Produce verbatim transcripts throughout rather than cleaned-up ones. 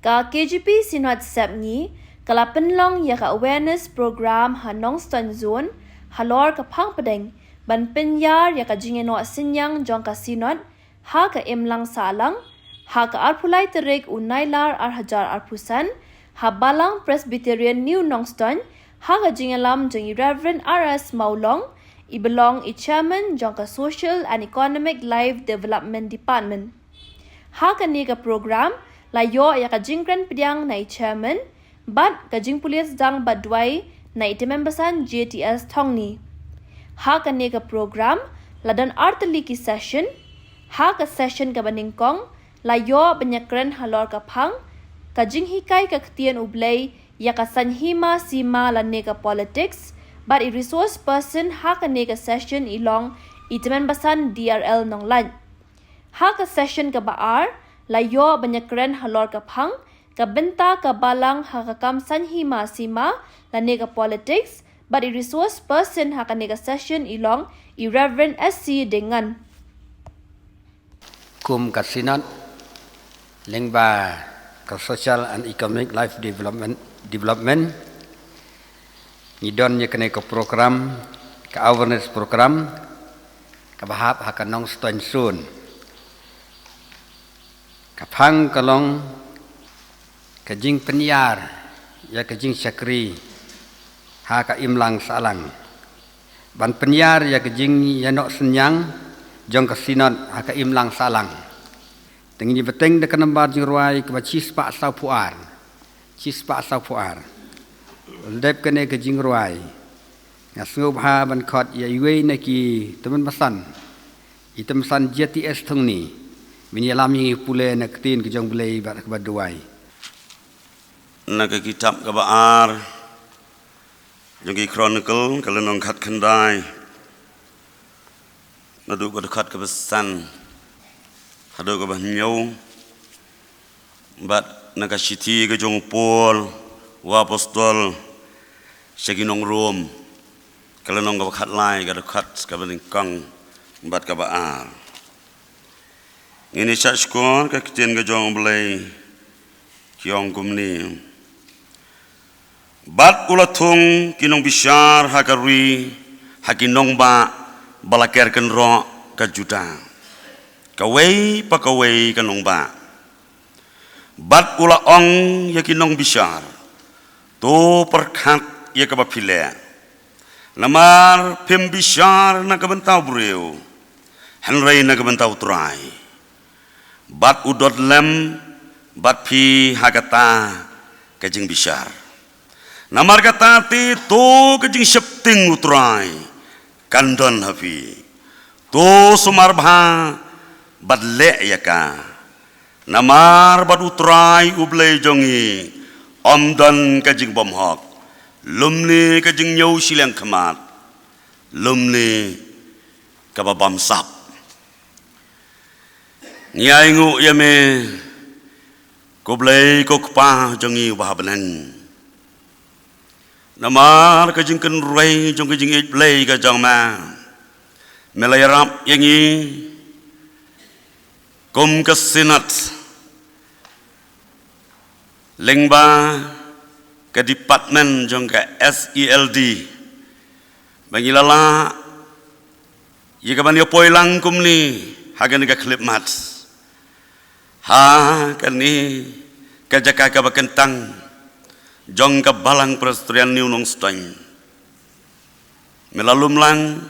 Ka K J P Synod Sepngi ka la pynlong ïa ka awareness program ha Nongstoiñ Zone halor ka phang pdeng ban pynïar ïa ka jingïanoh synñiang jong ka Synod ha ka imlang sahlang ha ka arphew lai tarik u Nailar ar hajar arphew san ha Balang Presbyterian New Nongstoiñ ha ka jingïalam jong i Reverend R S Mawlong, i ba long i Chairman jong ka Social and Economic Life Development Department. Ha kane ka program la ïoh ïa ka jingkren pdiang na i Chairman bad ka jingpule sdang bad duwai na i Tymmen Basan J T S Thongni. Ha kane ka program la don artylli ki session. Ha ka session kaba nyngkong la ïoh ban ïakren halor ka phang ka jinghikai ka ktien U Blei ïa ka saiñ hima sima lane ka politics bad i resource person ha kane ka session i long i Tymmen Basan D R L Nonglait. Ha ka session kaba ar la ïoh ban ïakren halor ka phang ka bynta ka balang ha ka kam saiñ hima sima lane ka politics bad i resource person ha kane ka session i long i Reverend S C Deingan. Kum ka Synod lyngba ka Social and Economic Life Development, Development ngi don ïa kane ka program, ka awareness program kaba hap ha ka Nongstoiñ Zone. Ka phang ka long ka jingpynïar ïa ka jingshakri ha ka imlang sahlang ban pynïar ïa ka jingïanoh synñiang jong ka Synod ha ka imlang sahlang. Te ngin ïa bteng da ka nambar jingrwai kaba shispah sawphew ar. Shispah sawphew ar. Dep kane ka jingrwai nga sngewbha ban khot ïa iwei na ki Tymmen Basan, i Tymmen Basan J T S Thongni, ban ïalam ïa ngi pule na ka ktien ka jong U Blei bad kaba duwai. Na ka kitab kaba ar jong ki Chronicle, ka lynnong khatkhyndai, naduh ka dkhot kaba san haduh kaba hynñiew, bad na ka shithi ka jong u Paul u apostol sha ki nong Rom, ka lynnong kaba khatlai, ka dkhot kaba nyngkong bad kaba ar. Ngin ïa shah shkor ka ktien ka jong U Blei ki ong kumne. Bad u la thung ki nongbishar ha ka ri ha ki nongbah ba la ker kynroh ka Judah, kawei pa kawei ka nongbah. Bad u la ong ïa ki nongbishar, to pyrkhat ïa kaba phi leh. Namar phim bishar na ka bynta u briew, hynrei na ka bynta U Trai. Bad u don lem bad phi ha kata ka jingbishar. Namar kata te to ka jingsheptieng U Trai kan don ha phi. To sumar bha bad leh ïa ka. Namar bad U Trai U Blei jong ngi ym don ka jingbymhok, lymne ka jingñiew shiliang khmat, lymne kaba bamsap. Ngi ainguh ïa me, ko Blei ko Kpa jong ngi uba ha bneng. Namar ka jingkynrei jong ka jingïeit Blei ka jong me, me la ïarap ïa ngi kum ka Synod lyngba ka department jong ka S E L D, ba ngi la lah ïa kaban ïa poi lang kumne ha kane ka khyllipmat, ha kane ka jaka kaba kyntang jong ka Balang Presbyterian New Nongstoiñ. Me la lum lang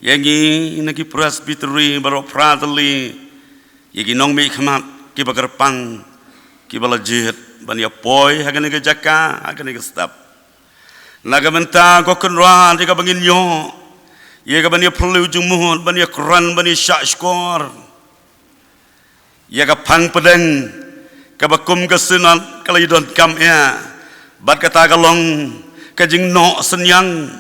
ïa ngi na ki Presbytery baroh phra tylli, ïa ki nongmihkhmat kiba kyrpang, kiba la jied ban ïa poi ha kane ka jaka, ha kane ka step. Na ka bynta ko Kynrad ïa kaba ngin ïoh ïa kaban ïa phylliew jingmut, ban ïa kren, ban ïa shah shkor ïa ka phang pdeng kaba kum ka Synod ka la ïa donkam ïa, bad kata ka long ka jingnoh synñiang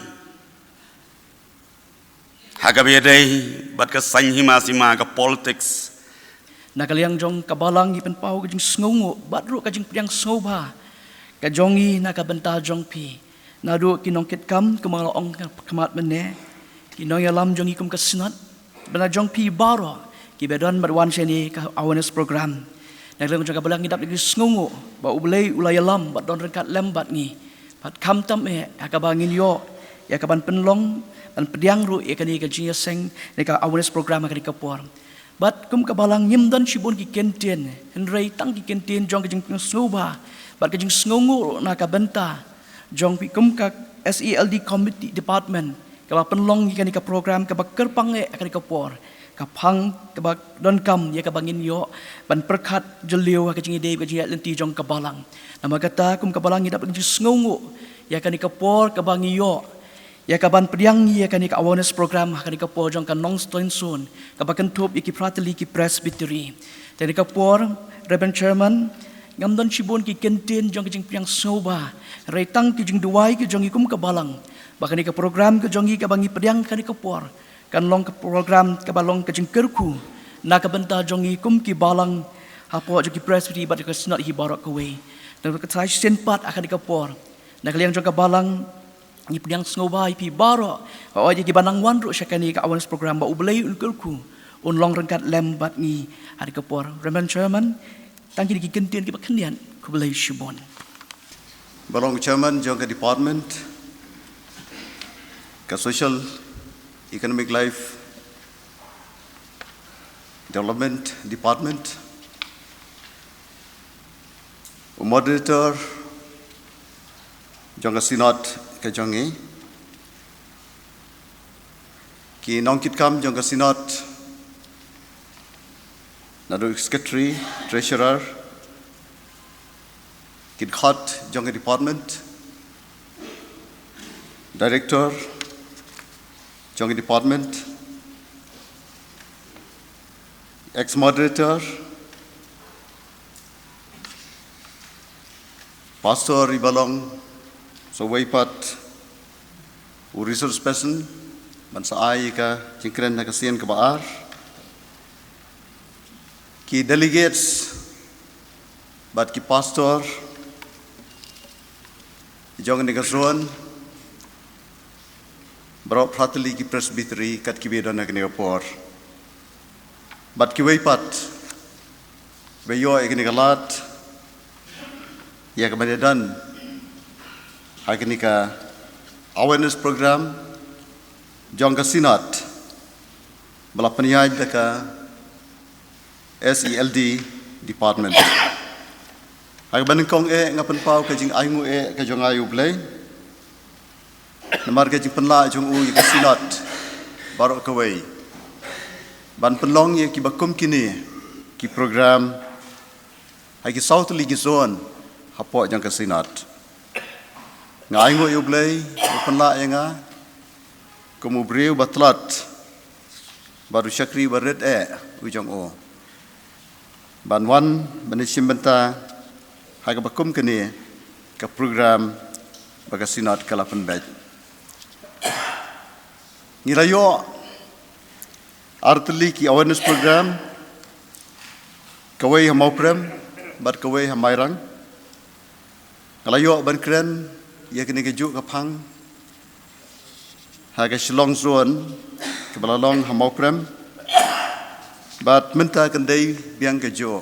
ha kaba ïadei bad ka saiñ hima sima, ka politics. Na ka liang jong ka Balang ngi pynpaw ka jingsngewnguh bad ruh ka jingpdiang sngewbha ka jong ngi na ka bynta jong phi, naduh ki nongkitkam kumba la ong khmat mynne, ki nongïalam jong ngi kum ka Synod, bad na jong phi baroh kiba don bad wan shane ka awareness program. Na ka liang jong ka balang ngi dap da ka jingsngewnguh ba U Blei u la ïalam bad don ryngkat lem bad ngi. Bad khamtam eh ha kaba ngin ïoh ïa ka ban pynlong, ban pdiang ruh ïa kane ka jingïaseng, ne ka awareness program ha kane ka por. Bad kum ka balang ngim don shibun ki kyntien, hynrei tang ki kyntien jong ka jingsngewbha bad ka jingsngewnguh ruh na ka bynta jong phi kum ka S E L D committee department kaba pynlong ïa kane ka program kaba kyrpang eh ha kane ka por, ka phang kaba donkam ïa kaba ngin ïoh ban pyrkhat jylliew ha ka jingïadei, ka jingïaid lynti jong ka balang. Namar kata kum ka balang ngi dap da ka jingsngewnguh ïa kane ka por kaba ngi ïoh ïa ka ban pdiang ïa kane ka awareness program ha kane ka por jong ka Nongstoiñ Soon kaba kynthup ïa ki phra tylli ki presbytery. Te ha kane ka por, Reverend Chairman, ngam don shibun ki kyntien jong ka jingpdiang sngewbha, hynrei tang ki jingduwai ki jong ngi kum ka balang ba kane ka program ka jong ngi kaba ngi pdiang ha kane ka por kan long ka program kaba long ka jingkyrkhu na ka bynta jong ngi kum ki balang hapoh jong ki presbytery bad jong ka synod hi baroh kawei. Namar kata shisien pat ha kane ka por, na ka liang jong ka balang ngi pdiang sngewbha ïa phi baroh, hooid ïa kiba nang wan ruh sha kane ka awareness program, ba U Blei un kyrkhu, un long ryngkat lem bad ngi ha kane ka por. Reverend Chairman, tang kine ki kyntien kiba khyndiat, khublei shibun. Ba long Chairman jong ka department, ka Social Economic Life Development Department, u moderator jong ka synod ka jong ngi, ki nongkitkam jong ka synod, naduh secretary, treasurer, ki dkhot jong ka department, director jong ka department, ex moderator, pastor iba long sa uwei pat u resource person ban sa ai ka jingkren ha ka sien kaba ar, ki delegates bad ki pastor jong kane ka zone, baroh phra tylli ki presbytery kat kiba don ha kane ka por, bad kiwei pat ba ïoh ïa kane ka lad ïa ka ban ïadon ha kane ka awareness program jong ka synod ba la pynïaid da ka S E L D department. Ha kaba nyngkong eh nga pynpaw ka jingainguh eh ka jong nga ïa U Blei namar ka jingpynlah jong u ïa ka synod baroh kawei ban pynlong ïa kiba kum kine ki program ha ki saw tylli ki zone hapoh jong ka synod. Nga ainguh ïa U Blei ba u pynlah ïa nga kum u briew ba tlot bad u shakri ba rit eh u jong u ban wan ban ïashim bynta ha kaba kum kane ka program ba ka synod ka la pynbeit. Ngi la ïoh ar tylli ki awareness program, kawei ha Mawprem bad kawei ha Mairang. Nga la ïoh ban kren ïa kane kajuh ka phang ha ka Shillong zone kaba la long ha Mawprem, bad mynta kan dei biang kajuh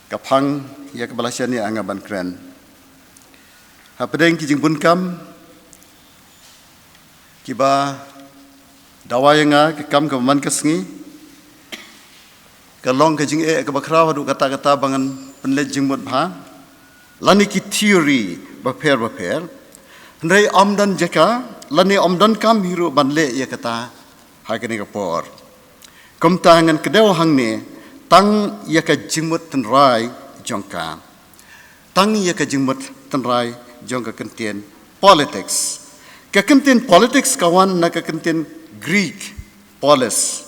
ka phang ïa kaba la shaniah ïa nga ban kren. Hapdeng ki jingbun kam kiba dawa ïa nga, ka kam kaba man ka sngi ka long ka jingeh kaba khraw haduh katta katta ba ngan pynleit jingmut bha lane ki theory bapher bapher. Hynrei ym don jaka lane ym don kam hi ruh ban leh ïa kata ha kane ka por. Kumta ngan kdew hangne tang ïa ka jingmut tynrai jong ka. Tang ïa ka jingmut tynrai jong ka kyntien politics. Ka kyntien politics ka wan na ka kyntien Greek polis,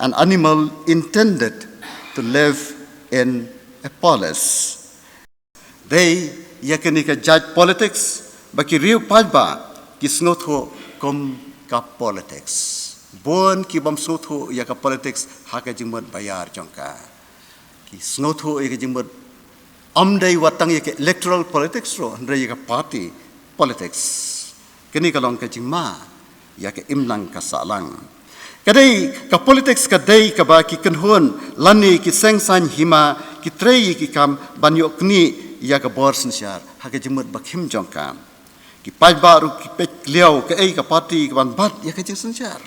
an animal intended to live in a polis. Dei ïa kane ka jait politics ba ki riew paidbah ki sngewthuh kum ka politics. Bun ki bym sngewthuh ïa ka politics ha ka jingmut ba ïar jong ka. Ki sngewthuh ïa ka jingmut ym dei wat tang ïa ka electoral politics ruh, hynrei ïa ka party politics. Kane ka long ka jingma ïa ka imlang ka sahlang. Ka dei ka politics ka dei kaba ki kynhun lane ki seng saiñ hima ki trei ïa ki kam ban ïoh knieh ïa ka bor synshar ha ka jingmut ba khim jong ka. Ki paidbah ruh ki peit khlem kaei ka party ka ban bat ïa ka jingsynshar.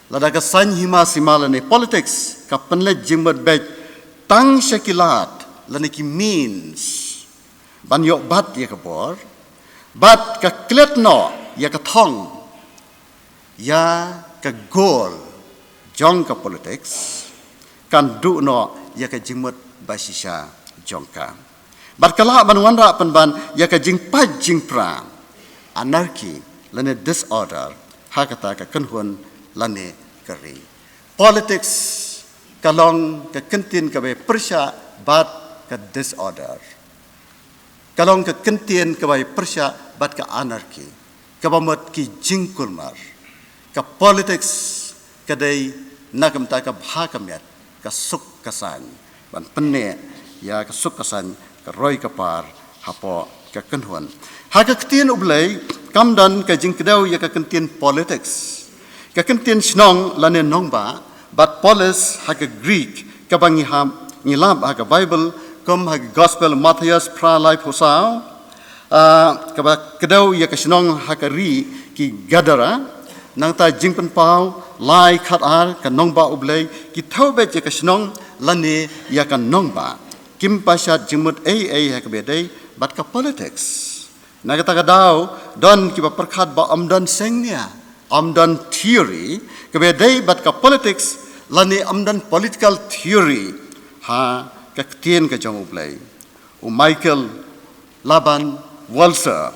Lada ka saiñ hima sima lane politics ka pynleit jingmut beit tang sha ki lad lane ki means ban ïoh bat ïa ka bor, bad ka klet noh ïa ka thong, ïa ka goal jong ka politics, kan duh noh ïa ka jingmut ba shisha jong ka. Bad ka lah ban wanrah pynban ïa ka jingpait jingpra, anarchy lane disorder ha kata ka kynhun lane ka ri. Politics ka long ka kyntien kaba pyrshah bad ka disorder. Ka long ka kyntien kaba pyrshah bad ka anarchy, kaba mut ki jingkulmar. Ka politics ka dei na ka bynta ka bha ka miat, ka suk ka saiñ, ban pynneh ïa ka suk ka saiñ, ka roi ka par hapoh ka kynhun. Ha ka ktien U Blei kam don ka jingkdew ïa ka kyntien politics. Ka kyntien shnong lane nongbah bad polis ha ka Greek, kaba ngi hap ngi lap ha ka Bible kum ha ka Gospel Mathaios phra laiphew saw, ah, kaba kdew ïa ka shnong ha ka ri ki Gadara. Nangta Jingpynpaw lai khat ar, ka nongbah U Blei, ki thew beit ïa ka shnong lane ïa ka nongbah. Kim pynshad jingmut ei ei ha kaba dei bad ka politics. Na kata ka daw don kiba pyrkhat ba ym don seng nia, ym don theory kaba dei bad ka politics, lane ym don political theory ha ka ktien ka jong U Blei. U Michael Laban Walser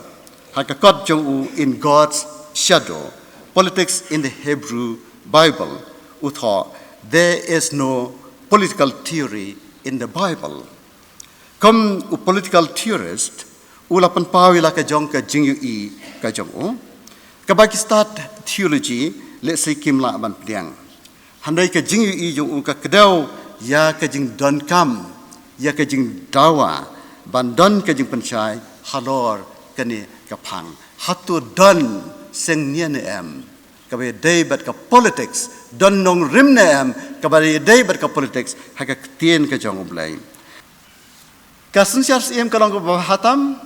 ha ka kot jong u In God's Shadow, Politics in the Hebrew Bible, u thoh, "There is no political theory in the Bible." Kum u political theorist, u la pynpaw ïa la ka jong ka jingïohi ka jong u, kaba ki stad theology lehse kim lah ban pdiang. Hynrei ka jingïohi jong u ka kdew ïa ka jingdonkam, ïa ka jingdawa ban don ka jingpynshai halor kane ka phang. Hato don seng nia ne em kaba dei bad ka politics, don nongrim ne em kaba dei bad ka politics ha ka ktien ka jong U Blei? Ka synshar siem ka long kaba bha tam,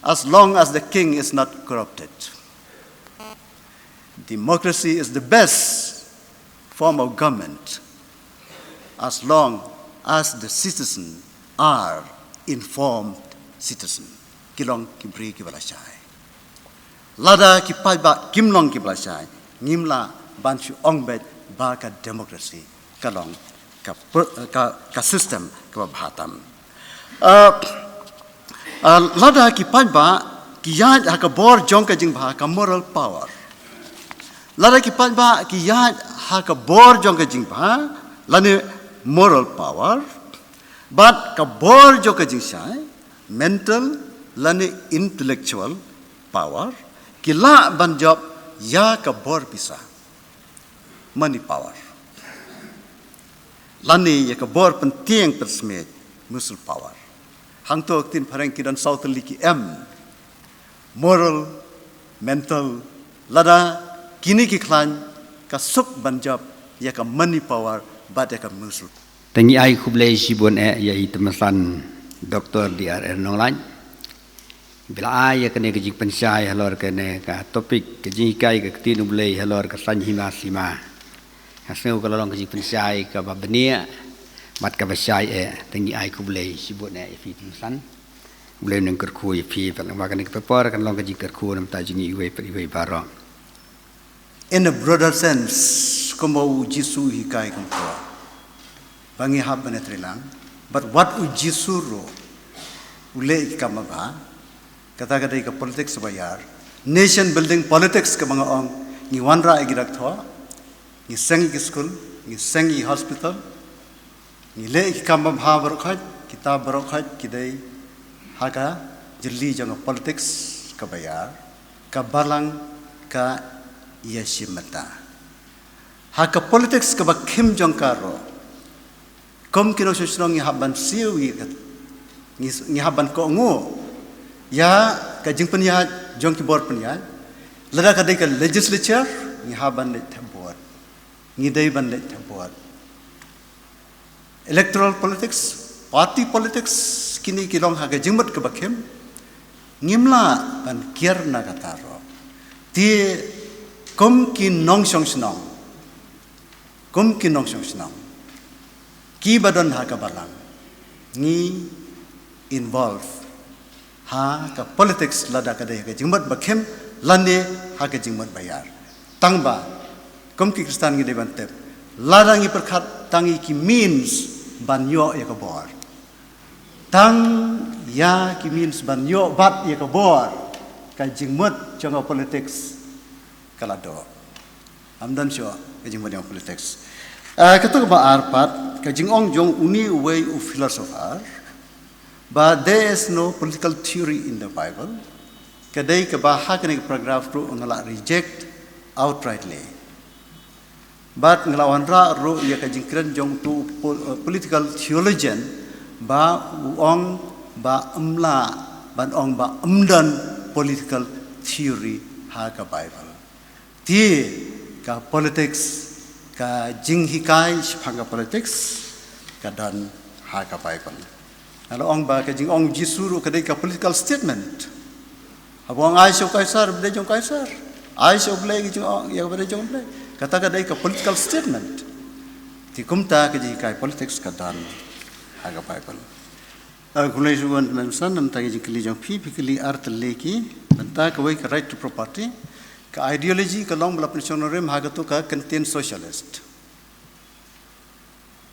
as long as the king is not corrupted. Democracy is the best form of government as long as the citizen are informed citizen. Ki long ki briew kiba lashai. Lada ki paidbah kim long kiba lashai, ngim lah ban shu ong beit ba ka democracy ka long ka, ka, ka system kaba bha tam. Ah, ah, lada ki paidbah ki ïaid ha ka bor jong ka jingbha, ka moral power. Lada ki paidbah ki ïaid ha ka bor jong ka jingbha lane moral power, bad ka bor jong ka jingshai, mental lane intellectual power, ki lah ban jop ïa ka bor pisa, money power, lane ïa ka bor pyntieng pynsmiej, muscle power. Hangto ktien phareng ki don saw tylli ki M: moral, mental. Lada kine ki khlaiñ, ka suk ban jop ïa ka money power bad ïa ka muscle. Te ngi ai khublei shibun eh ïa i Tymmen San Doctor D R R Nonglait, ba la ai ïa kane ka jingpynshai halor kane ka topic, ka jinghikai ka ktien U Blei halor ka saiñ hima sima. Nga sngew ka la long ka jingpynshai kaba bniah bad kaba shai eh. Te ngi ai khublei shibun eh ïa phi Tymmen San. U Blei un kyrkhu ïa phi. Bad lyngba kane ka paper kan long ka jingkyrkhu na ka bynta jong ngi iwei pa iwei baroh. In a broader sense, kumba u Jisu u hikai kumta, ba ngi hap ban ïatreilang, bad wat u Jisu ruh u leh ïa ki kam ba bha. Kata ka dei ka politics ba ïar, nation building politics kaba nga ong. Ngi wanrah ïa ki dak thoh, ngi seng ïa ki skul, ngi seng ïa ki hospital, ngi leh ïa ki kam ba bha baroh khoit. Kita baroh khoit ki dei ha ka jylli jong ka politics kaba ïar, ka balang ka ïashim bynta. Ha ka politics kaba khim jong ka ruh, kum ki nongshong shnong ngi hap ban siew ïa ka, ngi, ngi hap ban kohnguh ïa ka jingpynïaid jong ki bor pynïaid. Lada ka dei ka legislature, ngi hap ban leit thep vote. ngi dei ban leit ha bor. Electoral politics, party politics, kine ki long ha ka jingmut kaba khim, ngim lah ban kiar na kata ruh. Te kum ki nongshong shnong, kum ki nongshong shnong kiba don ha ka balang, ngi involve ha ka politics lada ka dei ha ka jingmut ba khim lane ha ka jingmut ba iar. Tang ba kum ki Khristan ngi dei ban tip, lada ngi pyrkhat tang ïa ki means ban ïoh ïa ka bor, tang ïa ki means ban ïoh bat ïa ka bor, ka jingmut jong ka politics ka la doh. Ym don shuh ka jingmut jong ka politics. Ah, kata kaba ar pat, ka jingong jong uni uwei u philosopher ba there is no political theory in the Bible, ka dei kaba ha kane ka paragraph ruh nga la reject outrightly. Bad nga la wanrah ruh ïa ka jingkren jong utu u po-, uh, political theologian ba u ong ba ym lah ban ong ba ym don political theory ha ka Bible. Te ka politics, ka jinghikai shaphang ka politics ka don ha ka Bible. Nga la ong ba ka jingong Jisu ruh ka dei ka political statement. Haba ong ai sha u Kaisar ba dei jong u Kaisar, ai sha u Blei ka jingong ïa ba dei jong u Blei, kata ka dei ka political statement. Te kumta ka jinghikai politics ka don ha ka Bible. Ah, khublei shibun Tymmen Basan, namar ka jingkylli jong phi, phi kylli ar tylli ki. Bynta kawei ka right to property, ka ideology ka long ba la pynshong nongrim ha katu ka kyntien socialist.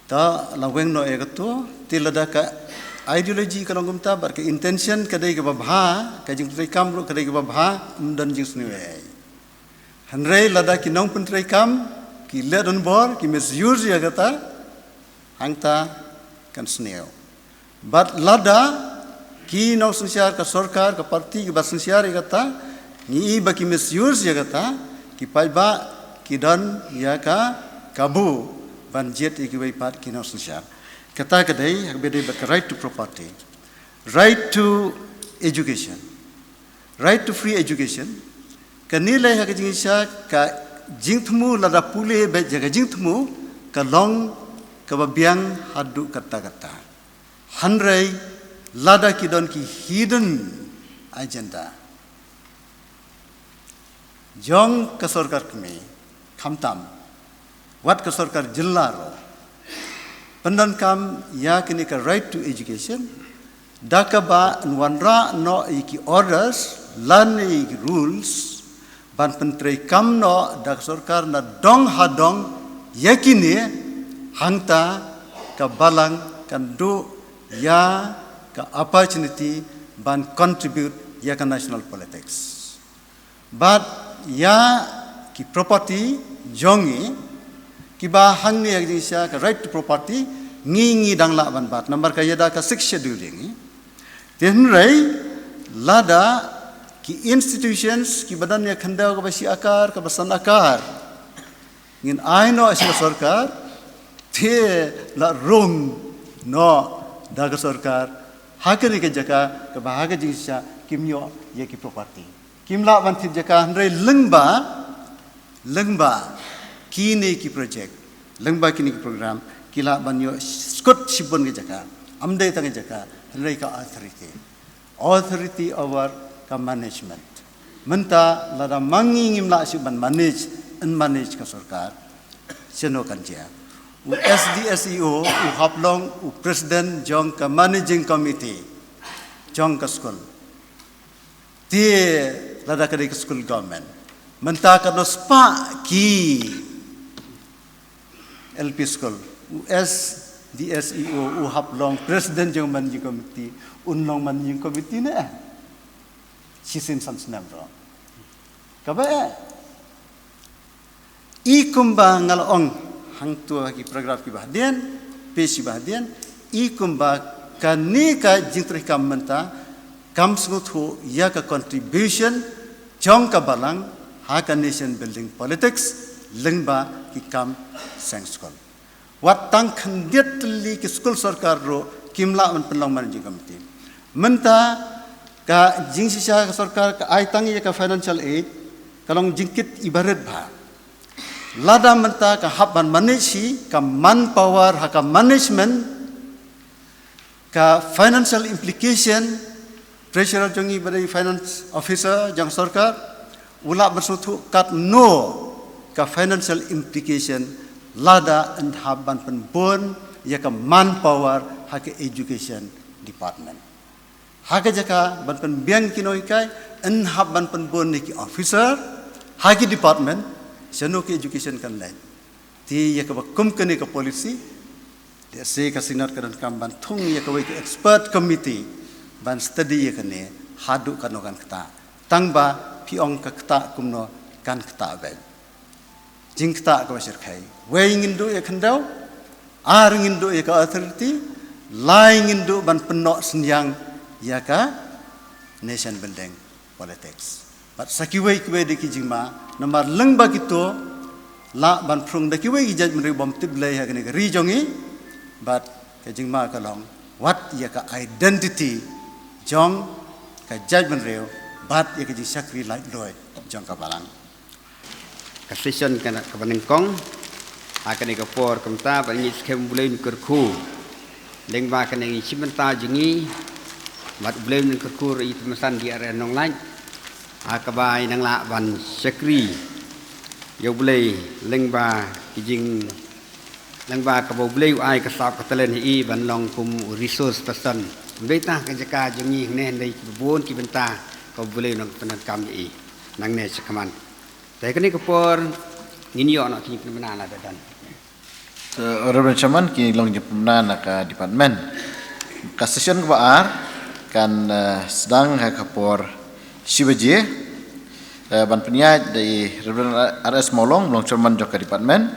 Ta la weng noh ïa katu, te lada ka ideology ka long kumta bad ka intention ka dei kaba bha, ka jingtreikam ruh ka dei kaba bha, ym don jingsniew ei. Hynrei lada ki nongpyntreikam ki leh donbor, ki misuse ïa kata, hangta kan sniew. Bad lada ki nongsynshar, ka sorkar, ka party kiba synshar ïa kata, ngi i ba ki misuse ïa kata, ki paidbah ki don ïa ka kabu ban jied ïa kiwei pat ki nongsynshar. Kata ka dei ha kaba dei bad ka right to property, right to education, right to free education. Kane lei ha ka jingshisha, ka jingthmu lada pule beit ïa ka jingthmu, ka long kaba biang haduh katta katta. Hynrei lada ki don ki hidden agenda jong ka sorkar kmie, khamtam wat ka sorkar jylla ruh, pyndonkam ïa kane ka right to education da kaba yn wanrah noh ïa ki orders lane ïa ki rules ban pyntreikam noh da ka sorkar na dong ha dong ïa kine, hangta ka balang kan duh ïa ka opportunity ban contribute ïa ka national politics. Bad ïa ki property jong ngi, kiba hangne ha ka jingshisha ka right to property, ngi ngi dang lah ban bat namar ka ïada ka Sixth Schedule ïa ngi. Te hynrei lada ki institutions kiba don ïa ka khyndew kaba shi akar, kaba san akar, ngin ai noh sha ka sorkar, te la rung noh da ka sorkar ha kane ka jaka kaba ha ka jingshisha kim ïoh ïa ki property, kim lah ban thied jaka. Hynrei lyngba, lyngba kine ki project, lyngba kine ki program, ki lah ban ïoh skud shibun ka jaka. Ym dei tang ka jaka, hynrei ka authority, authority over ka management. Mynta lada ma ngi ngim lah shuh ban manage, yn manage ka sorkar, shano kan jia? U SDSEO u hap long u president jong ka managing committee jong ka skul. Te lada ka dei ka skul government, mynta katno spah ki LP school, u SDSEO u hap long president jong managing committee, un long managing committee ne? Shisien san snem ruh. Kaba eh, i kumba nga la ong hangto ha ki paragraph kiba hadien, page kiba hadien, i kumba kane ka jingtreikam mynta kam sngewthuh ïa ka contribution jong ka balang ha ka nation building politics lyngba ki kam seng skul. Wat tang khyndiat tylli ki skul sorkar ruh kim lah ban pynlong managing committee. Mynta ka jingshisha ka sorkar ka ai tang ïa ka financial aid, ka long jingkit iba rit bha. Lada mynta ka hap ban manage hi, ka manpower ha ka management, ka financial implication, treasurer jong ngi ba dei finance officer jong sorkar, u lah ban sngewthuh katno ka financial implication lada yn hap ban pynbun ïa ka manpower ha ka education department. Ha ka jaka ban pynbiang ki nonghikai, yn hap ban pynbun ïa ki officer ha ki department, shano ka education kan leit. Te ïa kaba kum kane ka policy, te se ka Synod ka donkam ban thung ïa kawei ka expert committee ban study ïa kane, haduh katno kan ktah. Tang ba phi ong ka ktah kumno, kan ktah beit. Jingktah kaba shyrkhei. Wei ngin duh ïa ka khyndew, ar ngin duh ïa ka authority, lai ngin duh ban pynnoh synñiang ïa ka nation building politics. Bad sa kiwei kiwei de ki jingma, namar lyngba kito, lah ban phrung da kiwei ki jaitbynriew bym tip Blei ha kane ka ri jong ngi, bad ka jingma ka long, wat ïa ka identity jong ka jaitbynriew, bad ïa ka jingshakri laitluid jong ka balang. Ka session kane kaba nyngkong ha kane ka por, kumta ba ngi skhem U Blei un kyrkhu lyngba kane ka jingshim bynta jong ngi, bad U Blei un kyrkhu ïa i Tymmen Basan D R A Nonglait ha kaba i nang lah ban shakri ïa U Blei lyngba ki jing, lyngba kaba U Blei u ai ka sap ka talent ha i ban long kum u resource person. Ym dei tang ha ka jaka jong ngi hangne, hynrei kiba bun ki bynta kaba U Blei u nang pyndonkam ïa i nangne shakhmat. Te ha kane ka por ngin ïoh noh ki jingpynbna na ka don. Te, Reverend Chairman, ki long jingpynbna na ka department. Ka session kaba ar kan, eh, sdang ha ka por shi baje. Eh, ban pynïaid da i Reverend R S Mawlong, long chairman jong ka department.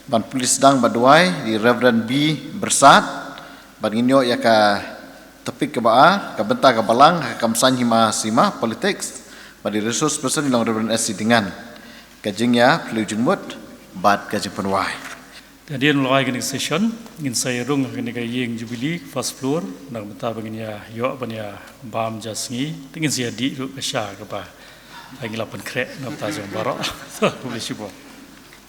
Ban pule sdang bad duwai da i Reverend B Byrsat. Bad ngin ïoh ïa ka topic kaba ar, ka bynta ka balang ha ka kam saiñ hima sima, politics, bad i resource person i long Reverend S C Dyngan. Ka jingïaphylliew jingmut bad ka jingpynwai. Te hadien lawei kane ka session, ngin sa ïa rung ha kane ka ïing Jubilee, first floor, na ka bynta ba ngin ïa ïoh ban ïa bam ja sngi, te ngin sa ïa dih ruh ka sha kaba ngi la pynkhreh na ka bynta jong baroh. Khublei shibun.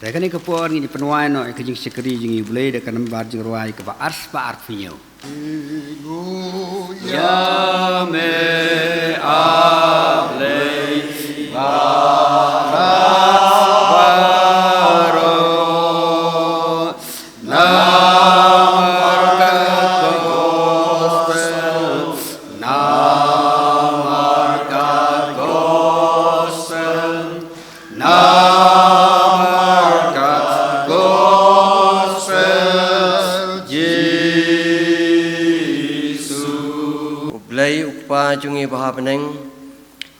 Te ha kane ka por ngin ïa pynwai noh ïa ka jingshakri jong ngi U Blei da ka nambar jingrwai kaba arspah arphew hynñiew. Ïa me ah Blei baroh, namar ka gospel, namar ka gospel. Namar ka gospel Jisu. U Blei U Kpa jong ngi uba ha bneng,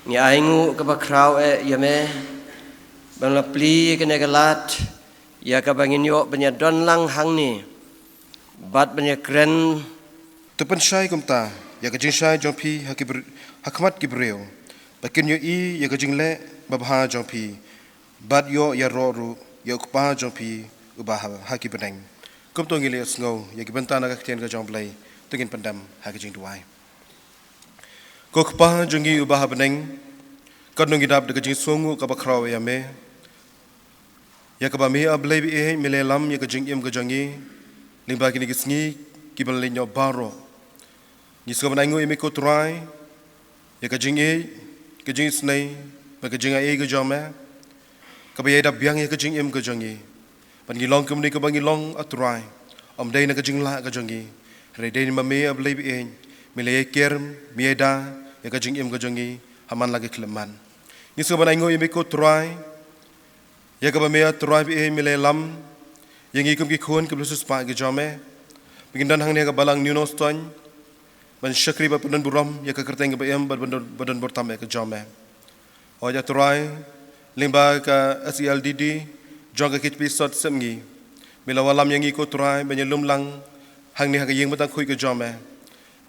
ngi ainguh kaba khraw eh ïa me ban la plie ïa kane ka lad, ïa kaba ngin ïoh ban ïa don lang hangne bad ban ïa kren. To pynshai kumta ïa ka jingshai jong phi ha ki br-, ha khmat ki briew, ba kin ïohi ïa ka jingleh babha jong phi, bad ïoh ïaroh ruh ïa U Kpa jong phi uba ha, ha ki bneng. Kumto ngi la ïohsngew ïa ki bynta na ka ktien ka jong U Blei, to ngin pyndem ha ka jingduwai. Ko Kpa jong ngi uba ha bneng, katno ngi dap da ka jingsngewnguh kaba khraw ïa me, ïa kaba me ah Blei ba ïeit me la ïalam ïa ka jingim ka jong ngi lyngba kine ki sngi kiba la leit noh baroh. Ngi sngew ban ainguh ïa me ko Trai ïa ka jingïeit, ka jingisynei bad ka jingai ka jong me, kaba ïai da biang ïa ka jingim ka jong ngi. Bad ngi long kumne kaba ngi long ah Trai, ym dei na ka jinglah ka jong ngi, hynrei dei namar me ah Blei ba ïeit, me la ïai ker, me ïai da ïa ka jingim ka jong ngi ha man la ki khyllipmat. Ngi sngew ban ainguh ïa me ko Trai ïa kaba me ah Trai ba ïeit me la ïalam ïa ngi kum ki khun kiba la siewspah ki jong me, ba ngin don hangne ha ka balang New Nongstoiñ ban shakri bad pyndon burom ïa ka kyrteng kaba im bad ba don, ba don bor tam eh ka jong me. Oi ah Trai, lyngba ka S E L D D jong ka Kynrad Sepngi, me la wallam ïa ngi ko Trai ban ïalum lang hangne ha ka ïing ba tang khuid ka jong me,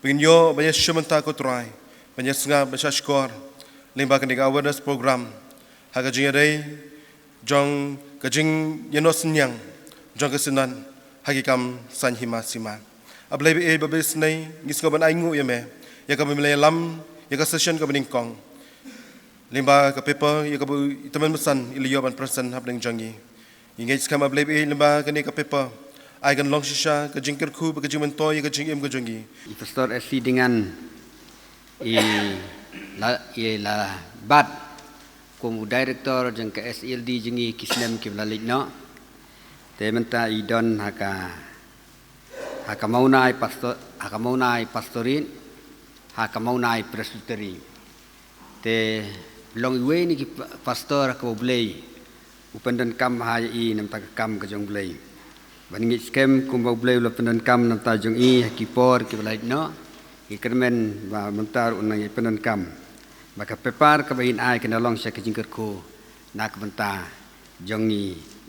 ba ngin ïoh ban ïashim bynta ko Trai, ban ïasngap, ban shahshkor lyngba kane ka awareness program ha ka jingïadei jong ka jingïanoh synñiang jong ka Synod ha ki kam saiñ hima sima. Ah Blei ba ïeit bad ba isynei, ngi sngew ban ainguh ïa me ïa kaba me la ïalam ïa ka session kaba nyngkong lyngba ka paper ïa kaba i Tymmen Basan i la ïoh ban present hapdeng jong ngi. Ngi ngeit skhem, A Blei ba ïeit lyngba kane ka paper, ai kan long shisha ka jingkyrkhu bad ka jingmyntoi ïa ka jingim ka jong ngi. I Pastor S C Dengan i la, i la bat kum u director jong ka S E L D jong ngi ki snem kiba la leit noh. Te mynta i don ha ka, ha ka Mawnai pastor, ha ka Mawnai pastorate, ha ka Mawnai presbytery. Te long iwei na ki pa-, pastor ha kaba U Blei u pyndonkam ha ïa i namar ka kam ka jong U Blei. Ban ngeit skhem kumba U Blei u la pyndonkam namar jong i ha ki por kiba la leit noh. Ngi kyrmen ba mynta ruh un nang ïa pyndonkam ba ka paper kaba in ai kan long sha ka jingkyrkhu na ka bynta jong ngi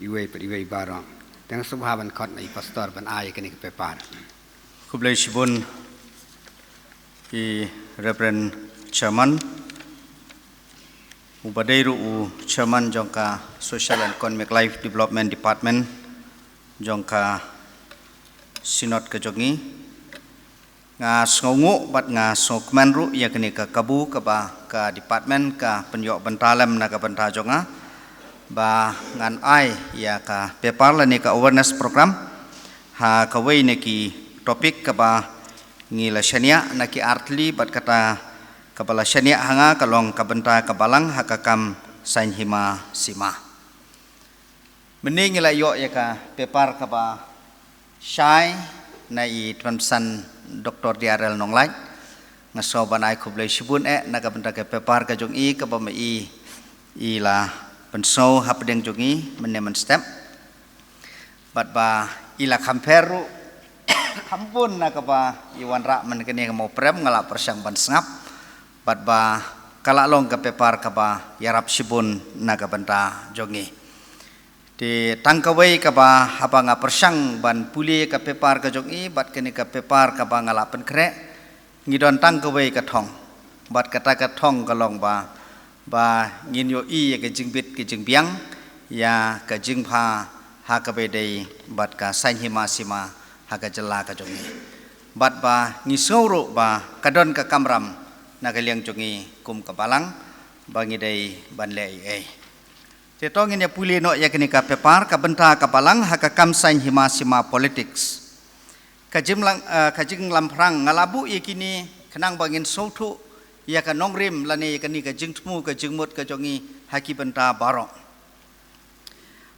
iwei pa iwei baroh. Te nga sngewbha ban khot na i pastor ban ai kane ka paper. Khublei shibun i Reverend Chairman, uba dei ruh u Chairman jong ka Social and Economic Life Development Department jong ka Synod ka jong ngi. Nga sngewnguh bad nga sngewkmen ruh ïa kane ka kabu kaba ka department ka pynïoh bynta lem na ka bynta jong nga ba ngan ai ïa ka paper lane ka awareness program ha kawei na ki topic kaba ngi la shaniah na ki artylli, bad kata kaba la shaniah ha nga ka long ka bynta ka balang ha ka kam saiñ hima sima. Mynne ngi la ïoh ïa ka paper kaba shai na i Tymmen Basan Doctor D R L Nonglait. Nga sngew ban ai khublei shibun eh na ka bynta ka paper ka jong i kaba ma i i la pynsngew hapdeng jong i mynne mynstep. Bad ba i la kham pher ruh kham bun na kaba i wanrah mynne kane ka Mawprem, nga la pyrshang ban sngap. Bad ba ka la long ka paper kaba ïarap shibun na ka bynta jong i. Te tang kawei kaba haba nga pyrshang ban pule ka paper ka jong i bad kane ka paper kaba nga la pynkhreh, ngi don tang kawei ka thong. Bad kata ka thong ka long ba, ba ngin ïohi ïa ka jingbit ka jingbiang ïa ka jingbha ha kaba ïadei bad ka saiñ hima sima ha ka jylla ka jong ngi. Bad ba ngi sngew ruh ba ka don ka kamram na ka liang jong ngi kum ka balang ba ngi dei ban leh ei ei. Te to ngin ïa pule noh ïa kane ka paper, ka bynta ka balang ha ka kam saiñ hima sima politics. Ka jinglang, eh, ka jinglamphrang, nga la buh ïa kine khnang ba ngin sngewthuh ïa ka nongrim lane ïa kane ka jingthmu ka jingmut ka jong ngi ha ki bynta baroh.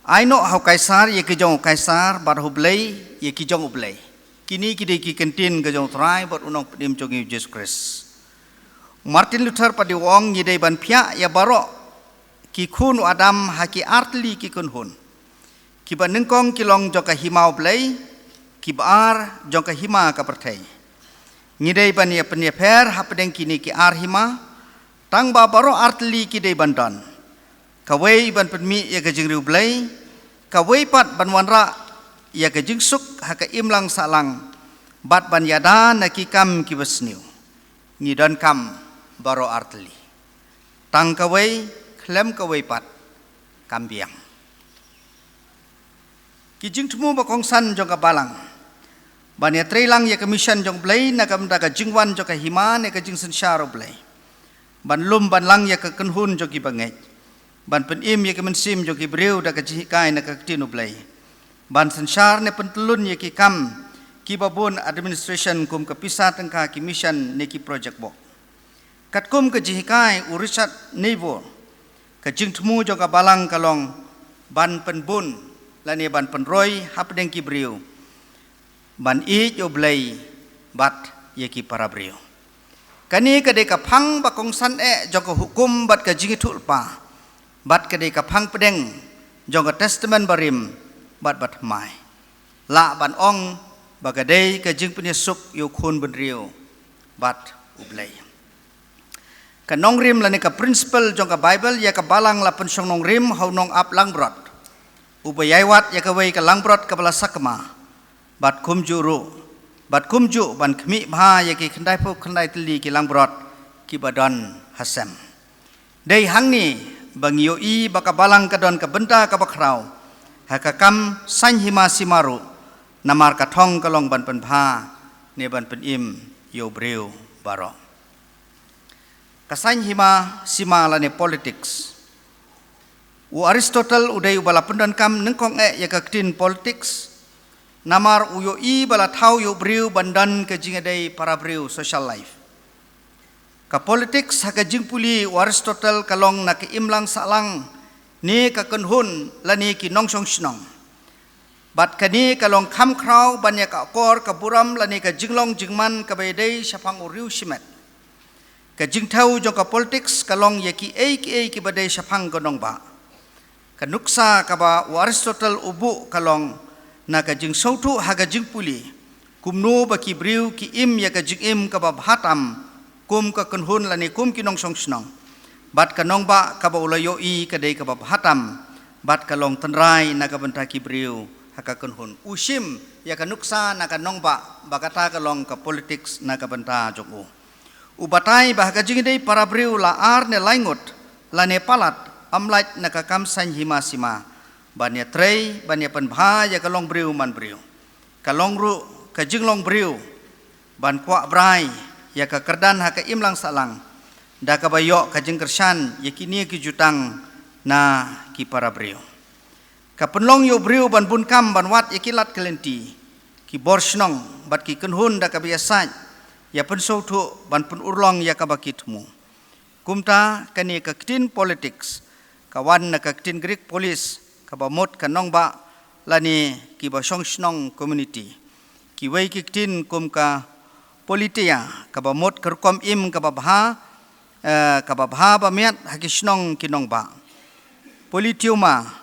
Ai noh ha u Kaisar ïa ki jong u Kaisar bad ha U Blei ïa ki jong U Blei. Kine ki dei ki kyntien ka jong U Trai bad U Nongpynim jong ngi U Jisu Khrist. U Martin Luther pat u ong, ngi dei ban phiah ïa baroh ki khun u Adam ha ki artylli ki kynhun. Kiba nyngkong ki long jong ka hima U Blei, kiba ar jong ka hima ka pyrthei. Ngi dei ban ïa pynïapher hapdeng kine ki ar hima, tang ba baroh artylli ki dei ban don. Kawei ban pynmih ïa ka jingriewblei, kawei pat ban wanrah ïa ka jingsuk ha ka imlang sahlang, bad ban ïada na ki kam kiba sniew. Ngi donkam baroh artylli. Tang kawei khlem kawei pat kam biang. Ki jingthmu ba kongsan jong ka balang ban ïatreilang ïa ka mission jong U Blei na ka bynta ka jingwan jong ka hima ne ka jingsynshar U Blei. Ban lum ban lang ïa ka kynhun jong ki bangeit. Ban pynim ïa ka mynsiem jong ki briew da ka jinghikai na ka ktien U Blei. Ban synshar ne pyntyllun ïa ki kam kiba bun administration kum ka pisa tyngka, ki mission ne ki project bok. Katkum ka jinghikai u Richard Neighbour, ka jingthmu jong ka balang ka long ban pynbun lane ban pynroi hapdeng ki briew ban ïeit ïa U Blei bad ïa ki para briew. Kane ka dei ka phang ba kongsan eh jong ka hukum bad ka jingïathuhlypa, bad ka dei ka phang pdeng jong ka Testament Barim bad bathymmai. Lah ban ong ba ka dei ka jingpynïasuk ïa u khun bynriew bad U Blei. Ka nongrim lane ka principle jong ka Baibl ïa ka balang la pynshong nongrim ha u nongap langbrot uba ïai wad ïa kawei ka langbrot kaba la sakma. Bad kumjuh ruh, bad kumjuh ban khmih bha ïa ki khyndaiphew khyndai tylli ki langbrot kiba don ha sem. Dei hangne ba ngi ïohi ba ka balang ka don ka bynta kaba khraw ha ka kam saiñ hima sima ruh, namar ka thong ka long ban pynbha ne ban pynim ïa u briew baroh. Ka saiñ hima sima lane politics. U Aristotle u dei uba la pyndonkam nyngkong eh ïa ka ktien politics, namar u ïohi ba la thaw ïa u briew ban don ka jingïadei para briew, social life. Ka politics ha ka jingpule u Aristotle ka long na ka imlang sahlang ne ka kynhun lane ki nongshong shnong. Bad kane ka long kham khraw ban ïa ka akor ka burom lane ka jinglong jingman kaba ïadei shaphang u riew shimet. Ka jingthew jong ka politics ka long ïa kiei kiei kiba dei shaphang ka nongbah. Ka nuksa kaba u Aristotle u buh ka long na ka jingsngewthuh ha ka jingpule, kumno ba ki briew ki im ïa ka jingim kaba bha tam kum ka kynhun lane kum ki nongshong shnong. Bad ka nongbah kaba u la ïohi ka dei kaba bha tam, bad ka long tynrai na ka bynta ki briew ha ka kynhun. U shim ïa ka nuksa na ka nongbah ba kata ka long ka politics na ka bynta jong u. U batai ba ha ka jingïadei para briew la ar ne lai ngut lane palat, ym lait na ka kam saiñ hima sima ban ïatrei, ban ïapynbha ïa ka long briew man briew. Ka long ruh ka jinglong briew ban kwah brai ïa ka kyrdan ha ka imlang sahlang da kaba ïoh ka jingkyrshan ïa kine ki jutang na ki para briew. Ka pynlong ïa u briew ban bun kam ban wad ïa ki lad ki lynti, ki bor shnong bad ki kynhun da kaba ïasaid, ïa pynsngewthuh ban pynurlong ïa kaba ki thmu. Kumta kane ka ktien politics ka wan na ka ktien Greek polis, kaba mut ka nongbah lane kiba shong shnong, community. Kiwei ki ktien kum ka politeia, kaba mut ka rukom im kaba bha, eh, kaba bha ba miat ha ki shnong ki nongbah. Politeuma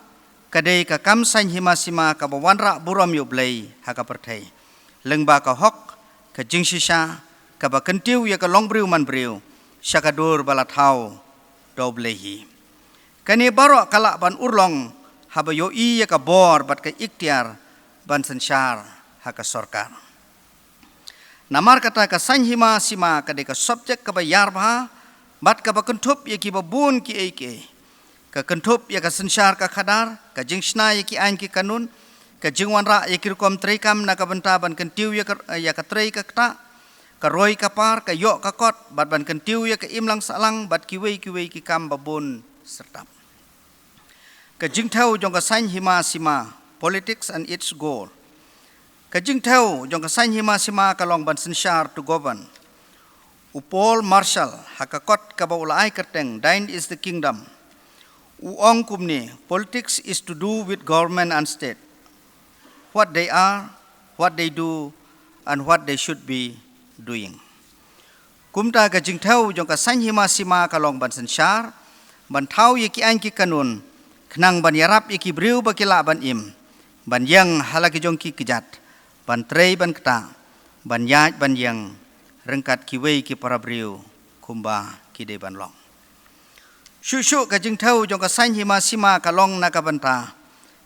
ka dei ka kam saiñ hima sima kaba wanrah burom ïa U Blei ha ka pyrthei, lyngba ka hok, ka jingshisha kaba kyntiew ïa ka long briew man briew sha ka dur ba la thaw da U Blei hi. Kane baroh ka lah ban urlong haba ïohi ïa ka bor bad ka iktiar ban synshar ha ka sorkar. Namar kata ka saiñ hima sima ka dei ka subject kaba ïar bha bad kaba kynthup ïa kiba bun kiei kiei. Ka kynthup ïa ka synshar ka khadar, ka jingshna ïa ki aiñ ki kanun, ka jingwanrah ïa ki rukom treikam na ka bynta ban kyntiew ïa ka, ïa ka trei ka ktah, ka roi ka par, ka ïoh ka kot, bad ban kyntiew ïa ka imlang sahlang bad kiwei kiwei ki kam ba bun syrtap. Ka jingthew jong ka saiñ hima sima, politics and its goal. Ka jingthew jong ka saiñ hima sima ka long ban synshar, to govern. U Paul Marshall ha ka kot kaba u la ai kyrteng Thine is the Kingdom, u ong kumne: "Politics is to do with government and state what they are, what they do, and what they should be doing." Kumta ka jingthew jong ka saiñ hima sima ka long ban synshar, ban thaw ïa ki aiñ ki kanun, khnang ban ïarap ïa ki briew ba ki lah ban im, ban ïeng ha la ki jong ki kjat, ban trei ban ktah, ban ïaid ban ïeng ryngkat kiwei ki para briew kumba ki dei ban long. Shuh shuh ka jingthew jong ka saiñ hima sima ka long na ka bynta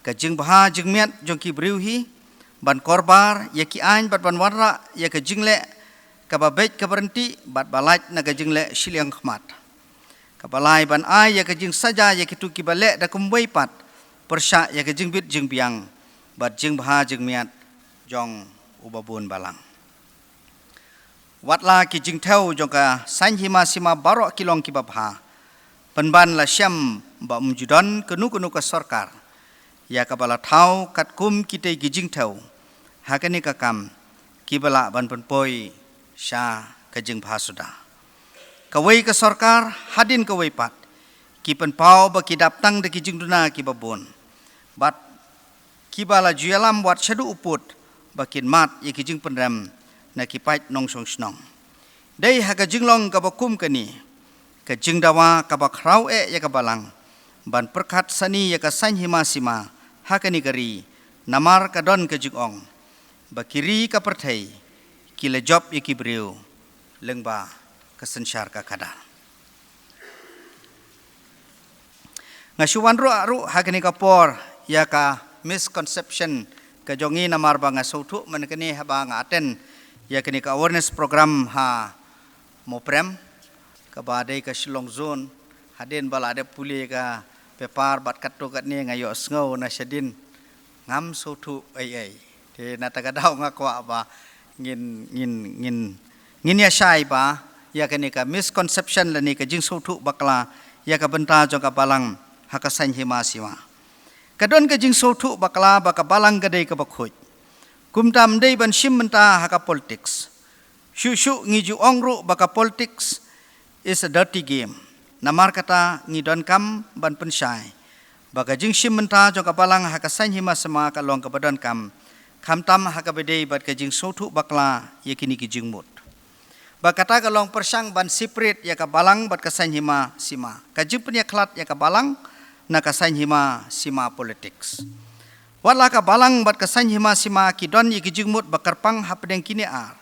ka jingbha jingmiat jong ki briew hi, ban korbar ïa ki aiñ bad ban wanrah ïa ka jingleh kaba beit kaba ryntih bad ba lait na ka jingleh shiliang khmat. Kaba lai, ban ai ïa ka jingsaja ïa kito kiba leh da kumwei pat pyrshah ïa ka jingbit jingbiang bad jingbha jingmiat jong uba bun balang. Wat la ki jingthew jong ka saiñ hima sima baroh ki long kiba bha, pynban la shem ba ym ju don kano kano ka sorkar ïa kaba la thaw katkum kitei ki jingthew ha kane ka kam kiba lah ban pynpoi sha ka jingbha suda. Kawei ka sorkar hadien kawei pat ki pynpaw ba ki dap tang da ki jingduna kiba bun, bad kiba la ju ïalam wat shaduh u pud ba kin mad ïa ki jingpynrem na ki paid nongshong shnong. Dei ha ka jinglong kaba kum kane, ka jingdawa kaba khraw eh ïa ka balang ban pyrkhat sani ïa ka saiñ hima sima ha kane ka ri, namar ka don ka jingong ba ki ri ka pyrthei ki la jop ïa ki briew lyngba ka synshar ka khadar. Nga shu wan ruh ruh ha kane ka por ïa ka misconception ka jong ngi, namar ba nga sngewthuh mynne kane haba nga attend ïa kane ka awareness program ha Mawprem, kaba dei ka Shillong zone. Hadien ba la dep pule ka paper bad katto katne, nga ïohsngew na shadien ngam sngewthuh ei ei. Te na kata ka daw nga kwah ba ngin, ngin, ngin, ngin ïa shai ba ïa kane ka misconception lane ka jingsngewthuh bakla ïa ka bynta jong ka balang ha ka saiñ hima sima. Ka don ka jingsngewthuh bakla ba ka balang ka dei kaba khuid. Kumta ym dei ban shim bynta ha ka politics. Shuh shuh ngi ju ong ruh ba ka politics is a dirty game. Namar kata ngi donkam ban pynshai ba ka jingshim bynta jong ka balang ha ka saiñ hima sima ka long kaba donkam, khamtam ha kaba dei bad ka jingsngewthuh bakla ïa kine ki jingmut. Ba kata ka long pyrshang ban separate ïa ka balang bad ka saiñ hima sima, ka jingpynïakhlad ïa ka balang na ka saiñ hima sima politics. Wat la ka balang bad ka saiñ hima sima ki don ïa ki jingmut ba kyrpang hapdeng kine ar,